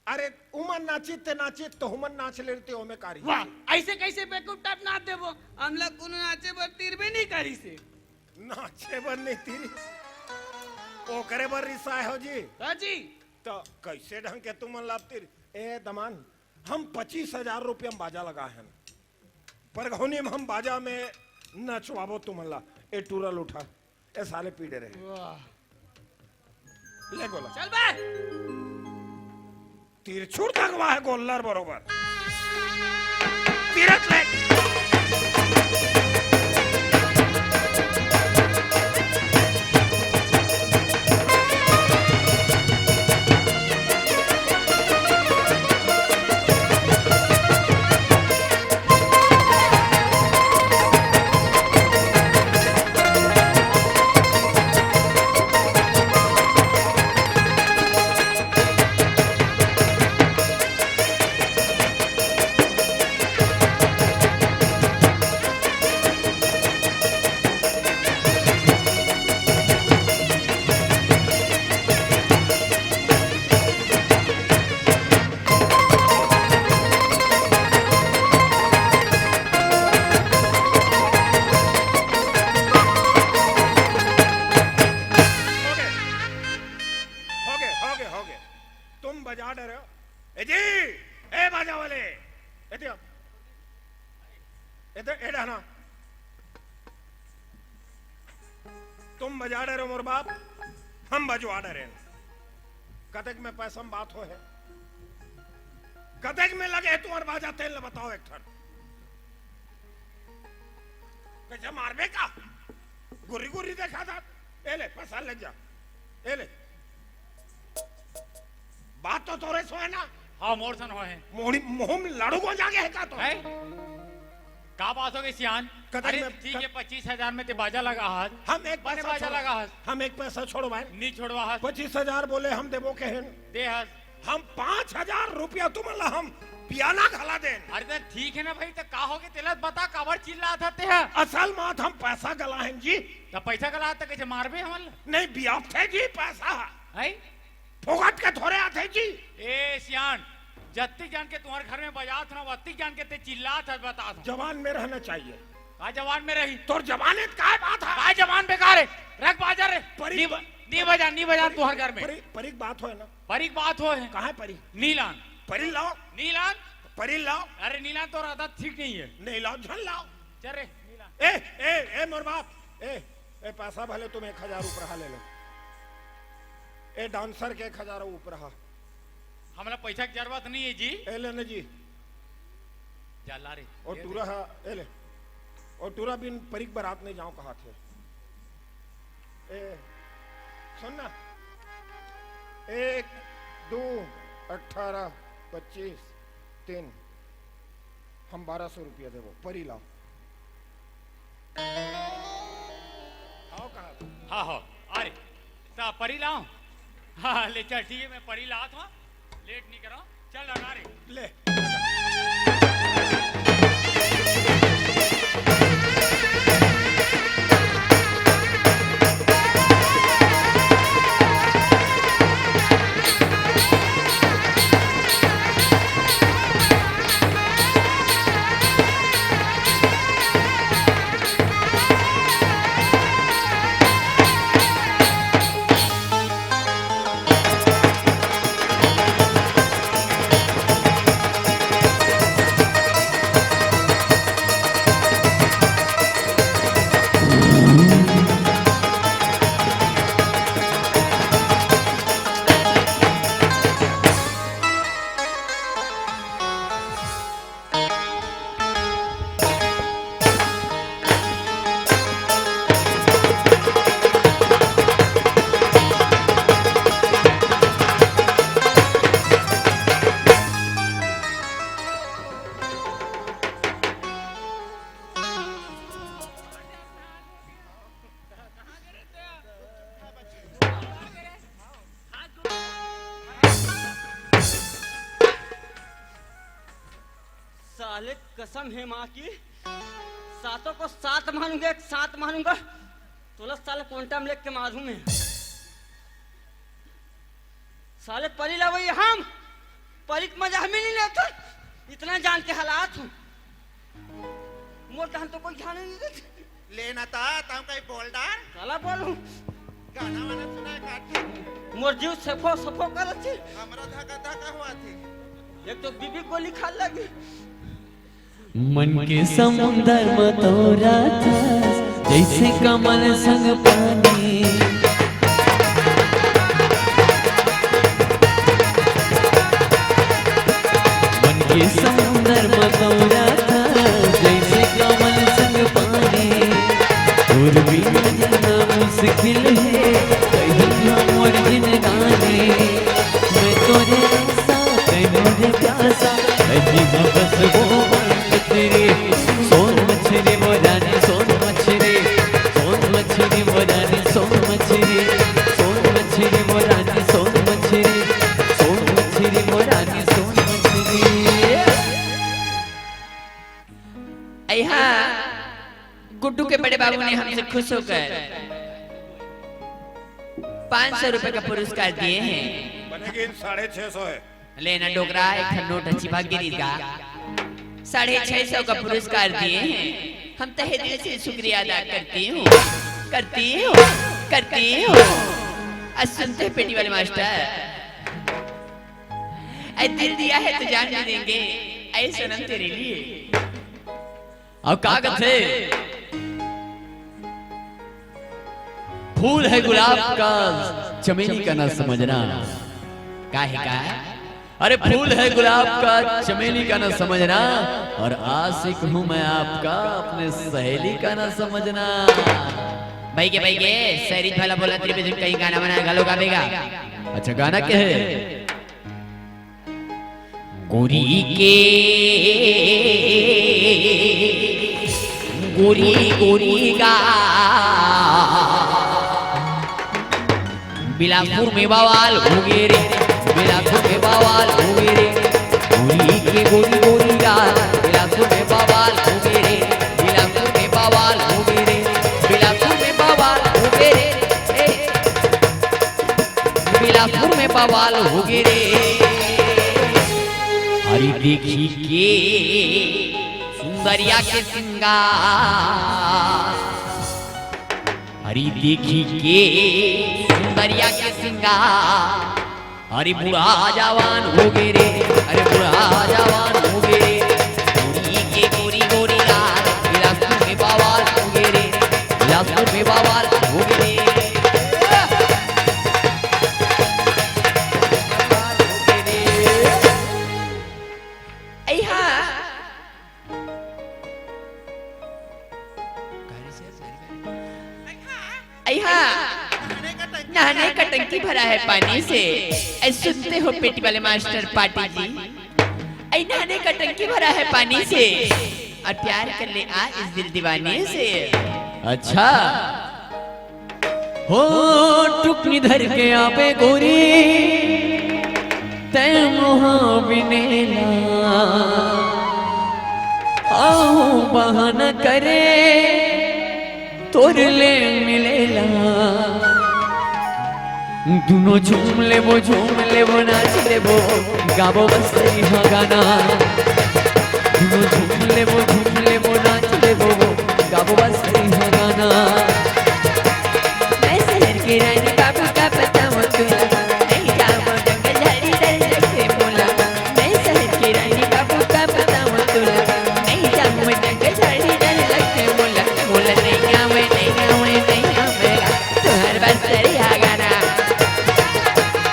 अरे, उमन नाचित ते नाचित, तो हुमन नाच लेते, ओमे कारी। वाह, ऐसे कैसे बेवकूफ टाइप नाच देबो? हमला कोनो नाचे बर तीरबे नहीं करी से। नाचे बर नहीं तीरिस, ओकरे बर रिसाए हो जी। हाँ जी। तो कैसे ढंग के तुमन लाभ तीर? ए दमान, हम पच्चीस हजार रुपया में बाजा लगाए हैं। परघौनी में हम बाजा में नचवाबो तुमन ला। ए टूरा ल उठा। ए साले पीड़े रहे। वाह। ले गोला। चल बे। तिरछुर तक वाह गोल्लर बरोबर। तीरथ ले। हो गए, हो गए, हो गए। तुम बजा डरे हो। ए जी, ए बाजा वाले, ए दियो। ए दे, ए डहना। तुम बजा डरे हो मोर बाप, हम बजवा डरे हैं। कतक में पैसा में बात हो है। कतेक में लगे हे तुम्हर बाजा, तेन ल बताओ एक ठन। कइसे मारबे का? गुर्री गुर्री देखा था। ए ले, पैसा ले जा। ए ले। बात तो तोरे से होय ना? हाँ, मोर सन होय हे। मोहनी, मोह में लड़ू को जागे हे का तो? हैं? का बात हो गई सियान? कतई अरे में ठीक हे, पच्चीस हजार में ते बाजा लगा हस। हम एक बने पैसा बाजा छोड़-, लगा हस। हम एक पैसा छोड़वाए। नी छोड़वा हस। पच्चीस हजार बोले हम देबो कहेन। दे हस। हम पाँच हजार रुपया तुमन ला हम बियाना घला देन। अरे त ठीक हे ना भाई, त का होगे तेला बता, काबर चिल्लात हस तेहा? असल मात हम पैसा गलाहेन जी। त पैसा गलात त कइसे मारबे हमन ला? नहीं, बियापथे जी पैसा। हैं? फोकट के थोरे आथे जी। ए सियान, जत्ती जान के तुम्हर घर में बजात हंव ना, वत्ती जान के ते चिल्लात हस, बतात हंव। जबान में रहना चाहिए। का जबान में रही? तोर जबान हे त काय बात हे? का जबान बेकार हे? रख बाजा रे। परी नी ब-, नी बजा, नी बजा परी, तुम्हर घर में। परी, परी के बात होय ना। परी के बात होय हे। कहाँ हे परी? नी लान। परी लाओ। नी लान। परी लाओ। अरे नी लान, तोर आदत ठीक नहीं हे। नी लाओ, झन लाओ। चल रे, नी लान। ए, ए, ए, मोर बाप। ए, ए, पैसा भले तुम एक हजार उपरहा ले लो। ए, डांसर के एक हजार उपरहा। हमला पैसा के जरूरत नहीं हे जी। ए ले ना जी। जा ला रे। ओ दे टूरा दे। हा, ए ले। ओ टूरा बिन परी के बरात नहीं जाओ कहाथे। ए, सुन ना। एक, दो, अठारह, पच्चीस, तीन। हम बारह सौ रुपया देबो, परी लाओ। आओ कहा था? हाँ, हाँ, अरे, त परी लाओ। हाँ, ले चल, ठीक हे, मैं परी लात हंव, लेट नहीं करो, चल लगा रे। ले। साले, कसम हे माँ की, सातों को सात मानूंगा, एक साथ मानूंगा। तोला साले कोंटा में लेके मारूं मैं। साले परी लावई हम, परी के मजा हमें नहीं लेता। इतना जान के हालात हूँ। मोर तहन तो कोई ध्यान नहीं देते। लेना ता, तम कहीं बोल डार। साला बोलूं। गाना वाना सुनाए काट। मोर जीव सफो सफो करत छी। हमरा धका धका हुआ थी। एक तो बीबी गोली खा लगी। मन के समुंदर म तोरा था, जैसे कमल संग पानी। मन के समुंदर म तोरा था, जैसे कमल संग पानी। तोर बिना जीना मुश्किल हे, कहीं हम मोर जिंदगानी। मैं तोरे आसा, तै मोरे प्यासा, मैं जीना बस वो बात तेरे। सोन मछरी वो रानी, सोन मछरी, सोन मछरी वो रानी, सोन मछरी, सोन मछरी वो रानी, सोन मछरी, सोन मछरी वो रानी, सोन मछरी। अइहा गुड्डू के बड़े बाबू ने हमसे खुश होकर पाँच सौ रुपए का पुरस्कार दिए हैं। बनेगी साढ़े छह सौ है। लेना डोकरा, एक ठन नोट ह चिपक गिरी का। साढ़े छह सौ का पुरस्कार दिए हैं। हम तहे दिल से शुक्रिया अदा करती हूँ, करती हूँ, करती हूँ। आज सुनते हैं पेटी वाले मास्टर, ऐ दिल दिया है तो जान भी देंगे, ऐ सनम तेरे लिए। अउ का कथे? फूल है गुलाब का, चमेली का ना समझना। का हे का? अरे फूल है गुलाब का, चमेली का ना समझना, और आशिक हूँ मैं आपका, अपने सहेली का ना समझना। भाई के भाई के सैरी भला बोला त्रिभुजन कहीं गाना बना घलो गावेगा। अच्छा गाना क्या है? गोरी के गोरी गोरी गा बिलासपुर में बवाल हो गे रे, बिलासपुर में बवाल हो गे रे। गोरी के गोरी गोरी गाल, बिलासपुर में बवाल हो गे रे, बिलासपुर में बवाल हो गे रे, बिलासपुर में बवाल हो गे रे। ए, बिलासपुर में बवाल हो गे रे। अरे देखी के सुंदरिया के सिंगार, अरे देखी के सुंदरिया के सिंगार, अरे बूढ़ा जवान हो गे रे, अरे बूढ़ा जवान हो गे रे। गोरी के गोरी गोरी गाल, बिलासपुर में बवाल हो गे रे, बिलासपुर में बवाल हो गे रे। ऐ हा। ऐ हा, नहाने का टंकी भरा है पानी से। ऐ सुनते हो पेटी वाले मास्टर पाटी जी, ऐ नहाने का टंकी भरा है पानी से, और प्यार कर ले आ इस दिल दीवाने से। अच्छा। हो टुकनी धर के आबे गोरी, तै मोहा बिनेला। आहूँ बहाना करे, तोर ले मिलेला। दुनो झूम लेबो, झूम लेबो, नाच लेबो, गाबो बस इहाँ गाना। दुनो झूम लेबो, झूम लेबो, नाच लेबो, गाबो बस इहाँ गाना। मैं शहर के रानी बाबू का बताऊं तुला, नहीं जाऊं जंगल झाड़ी डर लगथे मोला। मैं शहर के रानी बाबू का बताऊं तुला, नहीं जाऊं जंगल झाड़ी डर लगथे मोला। मोला नहीं आवे, नहीं आवे, नहीं आवे गा, तुहर बस्तरिया गाना।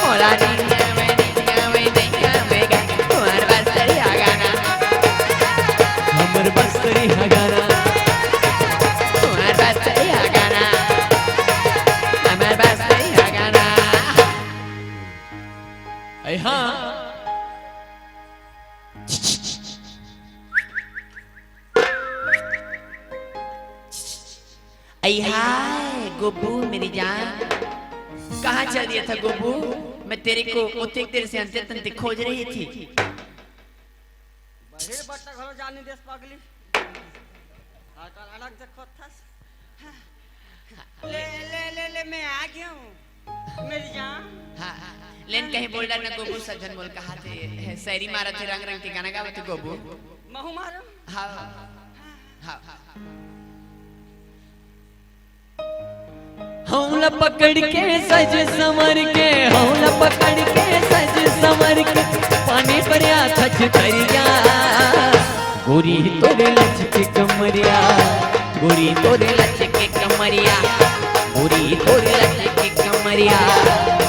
मोला नहीं आवे, नहीं आवे, नहीं आवे गा, तुहर बस्तरिया गाना। हमर बस्तरिया गाना। तुहर बस्तरिया गाना। हमर बस्तरिया गाना। ऐ हाँ। ऐ हाय, गोबू मेरी जान, कहाँ चल दिया था गोबू? मैं तेरे को उतनी देर से अंते तंते खोज रही थी। बहिर बट्टा घलो जानी देस पगली। अटक अटक देखो थस। ले, ले, ले, ले, मैं आ गया हूँ, मेरी जान। हाँ, हाँ, लेन कहीं बोल डार ना गोबू, सब झन मोला कहाथे, हे, शायरी मारथे, रंग रंग के गाना गावथे गोबू। महू मारो। हाँ, हाँ। हौला पकड़ के सज संवर के, हौला पकड़ के सज संवर के, पानी भरिया थच तरिया। गोरी तोरे लचके कमरिया, गोरी तोरे लचके कमरिया, गोरी तोरे लचके कमरिया,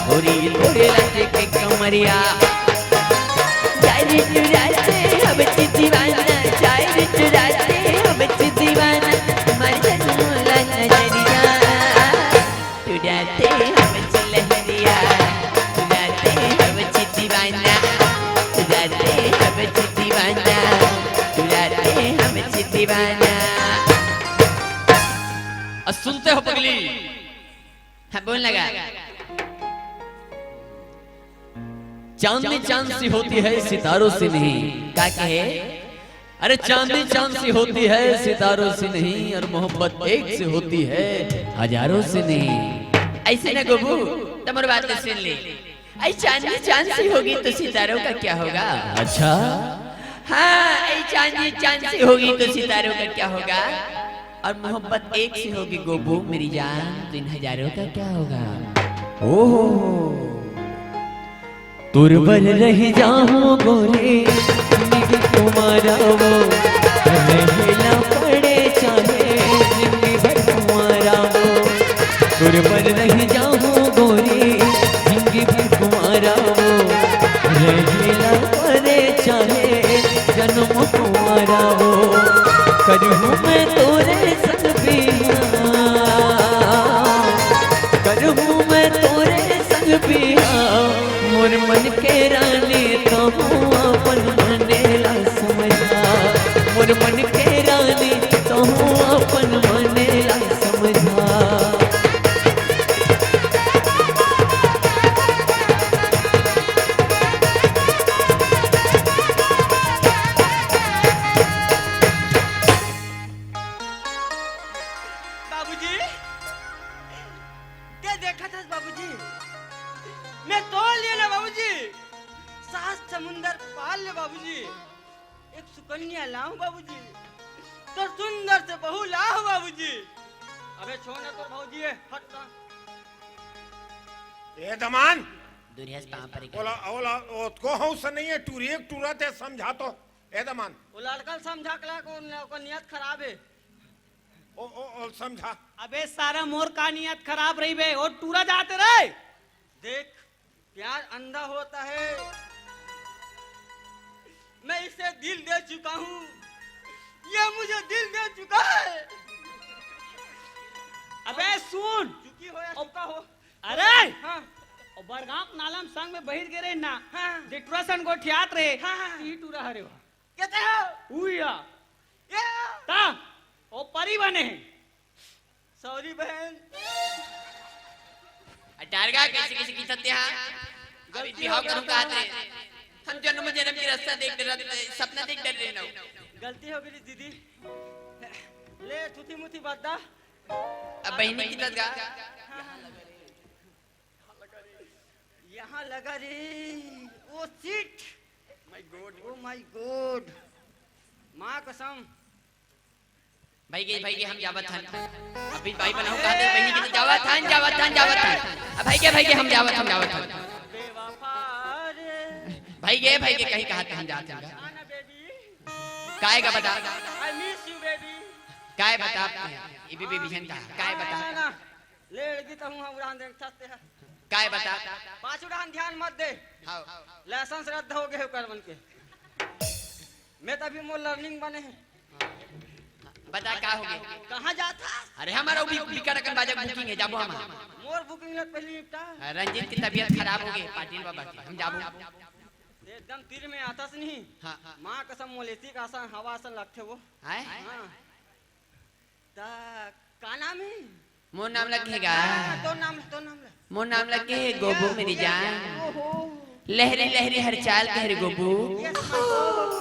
गोरी तोरे लचके कमरिया। चाय रे चुराते अब ची दीवाना, चाय रे चुराते अब ची दीवाना, मार जन मोला नजरिया। चुराते अब ची लहरिया, चुराते अब ची दीवाना, चुराते अब ची दीवाना, चुराते अब ची दीवाना। आ सुनते हो पगली? हाँ, बोल लगा। चांदनी चांद सी होती है, सितारों से नहीं। का कहे? अरे चांदनी चांद सी होती है, सितारों से नहीं, और मोहब्बत एक से होती है, हजारों से नहीं। ऐसे ना गोबू, तमर बात तो सुन ले। ऐ चांदनी चांद सी होगी तो सितारों का क्या होगा? अच्छा। हाँ, ऐ चांदनी चांद सी होगी तो सितारों का क्या होगा? और मोहब्बत एक से होगी गोबू मेरी जान, तो इन हजारों का क्या होगा? ओहो। तोर बर रह जाहूं गोरी, जिंदगी तुम्हारा वो, रहेला पड़े चाहे जिंदगी भर तुम्हारा वो। तोर बर रह जाहूं गोरी, जिंदगी भर तुम्हारा वो, रहेला राहो, करहूँ मैं तोरे संग बिहाव, करहूँ मैं तोरे संग बिहाव। मोर मन के रानी, तहूँ अपन मने ला समझा, मोर मन के रानी, तहूँ अपन मने ला समझा। बाबूजी, ते देखत हस बाबूजी, मैं तोर लिए ना बाबूजी, सात समुंदर पार ले बाबूजी, एक सुकन्या लाऊं बाबूजी, तो सुंदर से बहू लाऊं बाबूजी। अबे छोड़ ना तोर भौजी है, हट ना। ए दमान, दुनिया से पाँव परे। ओला, ओला, ओतको हौस नहीं है, टूरी एक टूरा ते समझा तो। ए दमान। वो लड़का ल समझा के ला, को, को नियत खराब है। ओ, ओ, ओ, समझा। अबे सारा मोर का नियत खराब रही बे, ओ टूरा जाते रे। देख, प्यार अंधा होता है, मैं इसे दिल दे चुका हूँ, ये मुझे दिल दे चुका है। अबे सुन। चुकी हो या ओ, चुका हो। अरे! हाँ। ओ बड़गांव नाला म संग में बहिर गे रहे ना। हाँ। जे टूरा सन गोठियात रहे। हाँ, हाँ। ई टूरा हरे वा। कहते हो? उइया। ये? ता, ओ परी बने हे। सॉरी बहन। अटारगा कैसे कैसे की सत्य हा? अभी गलती बिहाव हो गया करूँ था। कहा थे। हम जन्म जन्म की रास्ता देख डर, सपना देख डर रहे ना। गलती हो गई दीदी। ले थुथी मुथी बद्दा। अब बहिनी की तदगा। यहाँ लगा रे। Oh shit. My God। Oh my God। माँ कसम। भाई गे, भाई गे, हम जावत हन। अभी भाई बनाओ कहा दे, बहिनी के तो जावत हन, जावत हन, जावत हन। अब भाई गे, भाई गे, हम जावत हन, जावत हन। बेवफा रे। भाई गे, भाई गे, कहीं कहा हम जात हन। जाना baby। काय का बता? I miss you baby। काय बता? ये भी बेबी हन का? काय बता? ना, ना। ले लगी तो हूँ, हम उड़ान देंगे, छत पे है। काय बता? पाँच उड़ान ध्यान मत दे। हाँ। License रद्द हो गए ओकर मन के। मैं तो अभी मोर learning बने है। बता का हो गए? कहाँ जाता? अरे हमारा भी बिकट अकन बाजा booking है, जाबो हम। मोर booking लग पहले निपटा। रंजीत की तबीयत खराब हो गई, पाटिल बाबा की, हम जाबो। एकदम तीर में आतस नहीं। हाँ। माँ कसम मोलेसी का आसन हवा आसन लगथे वो। हैं? हाँ। ता का नाम है? मोर नाम लगे हे गा। हाँ, तो नाम, तो नाम ले। मोर नाम लगे हे गोबू मेरी जान। ओहो। लहरी लहरी हर चाल के हरे गोबू। Yes, my God।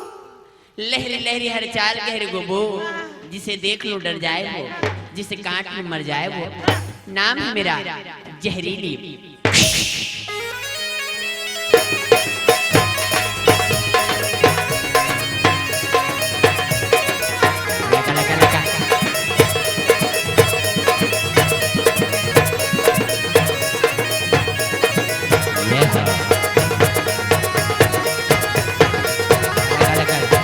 लहरी लहरी हर चाल के हरे गोबू। जिसे देख लो डर जाए वो, जिसे काट लो मर जाए वो। नाम है मेरा जहरीली। लगा, लगा, लगा। ये हाँ। लगा, लगा, लगा।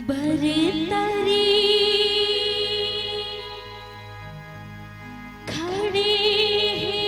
बरतरी खड़े हे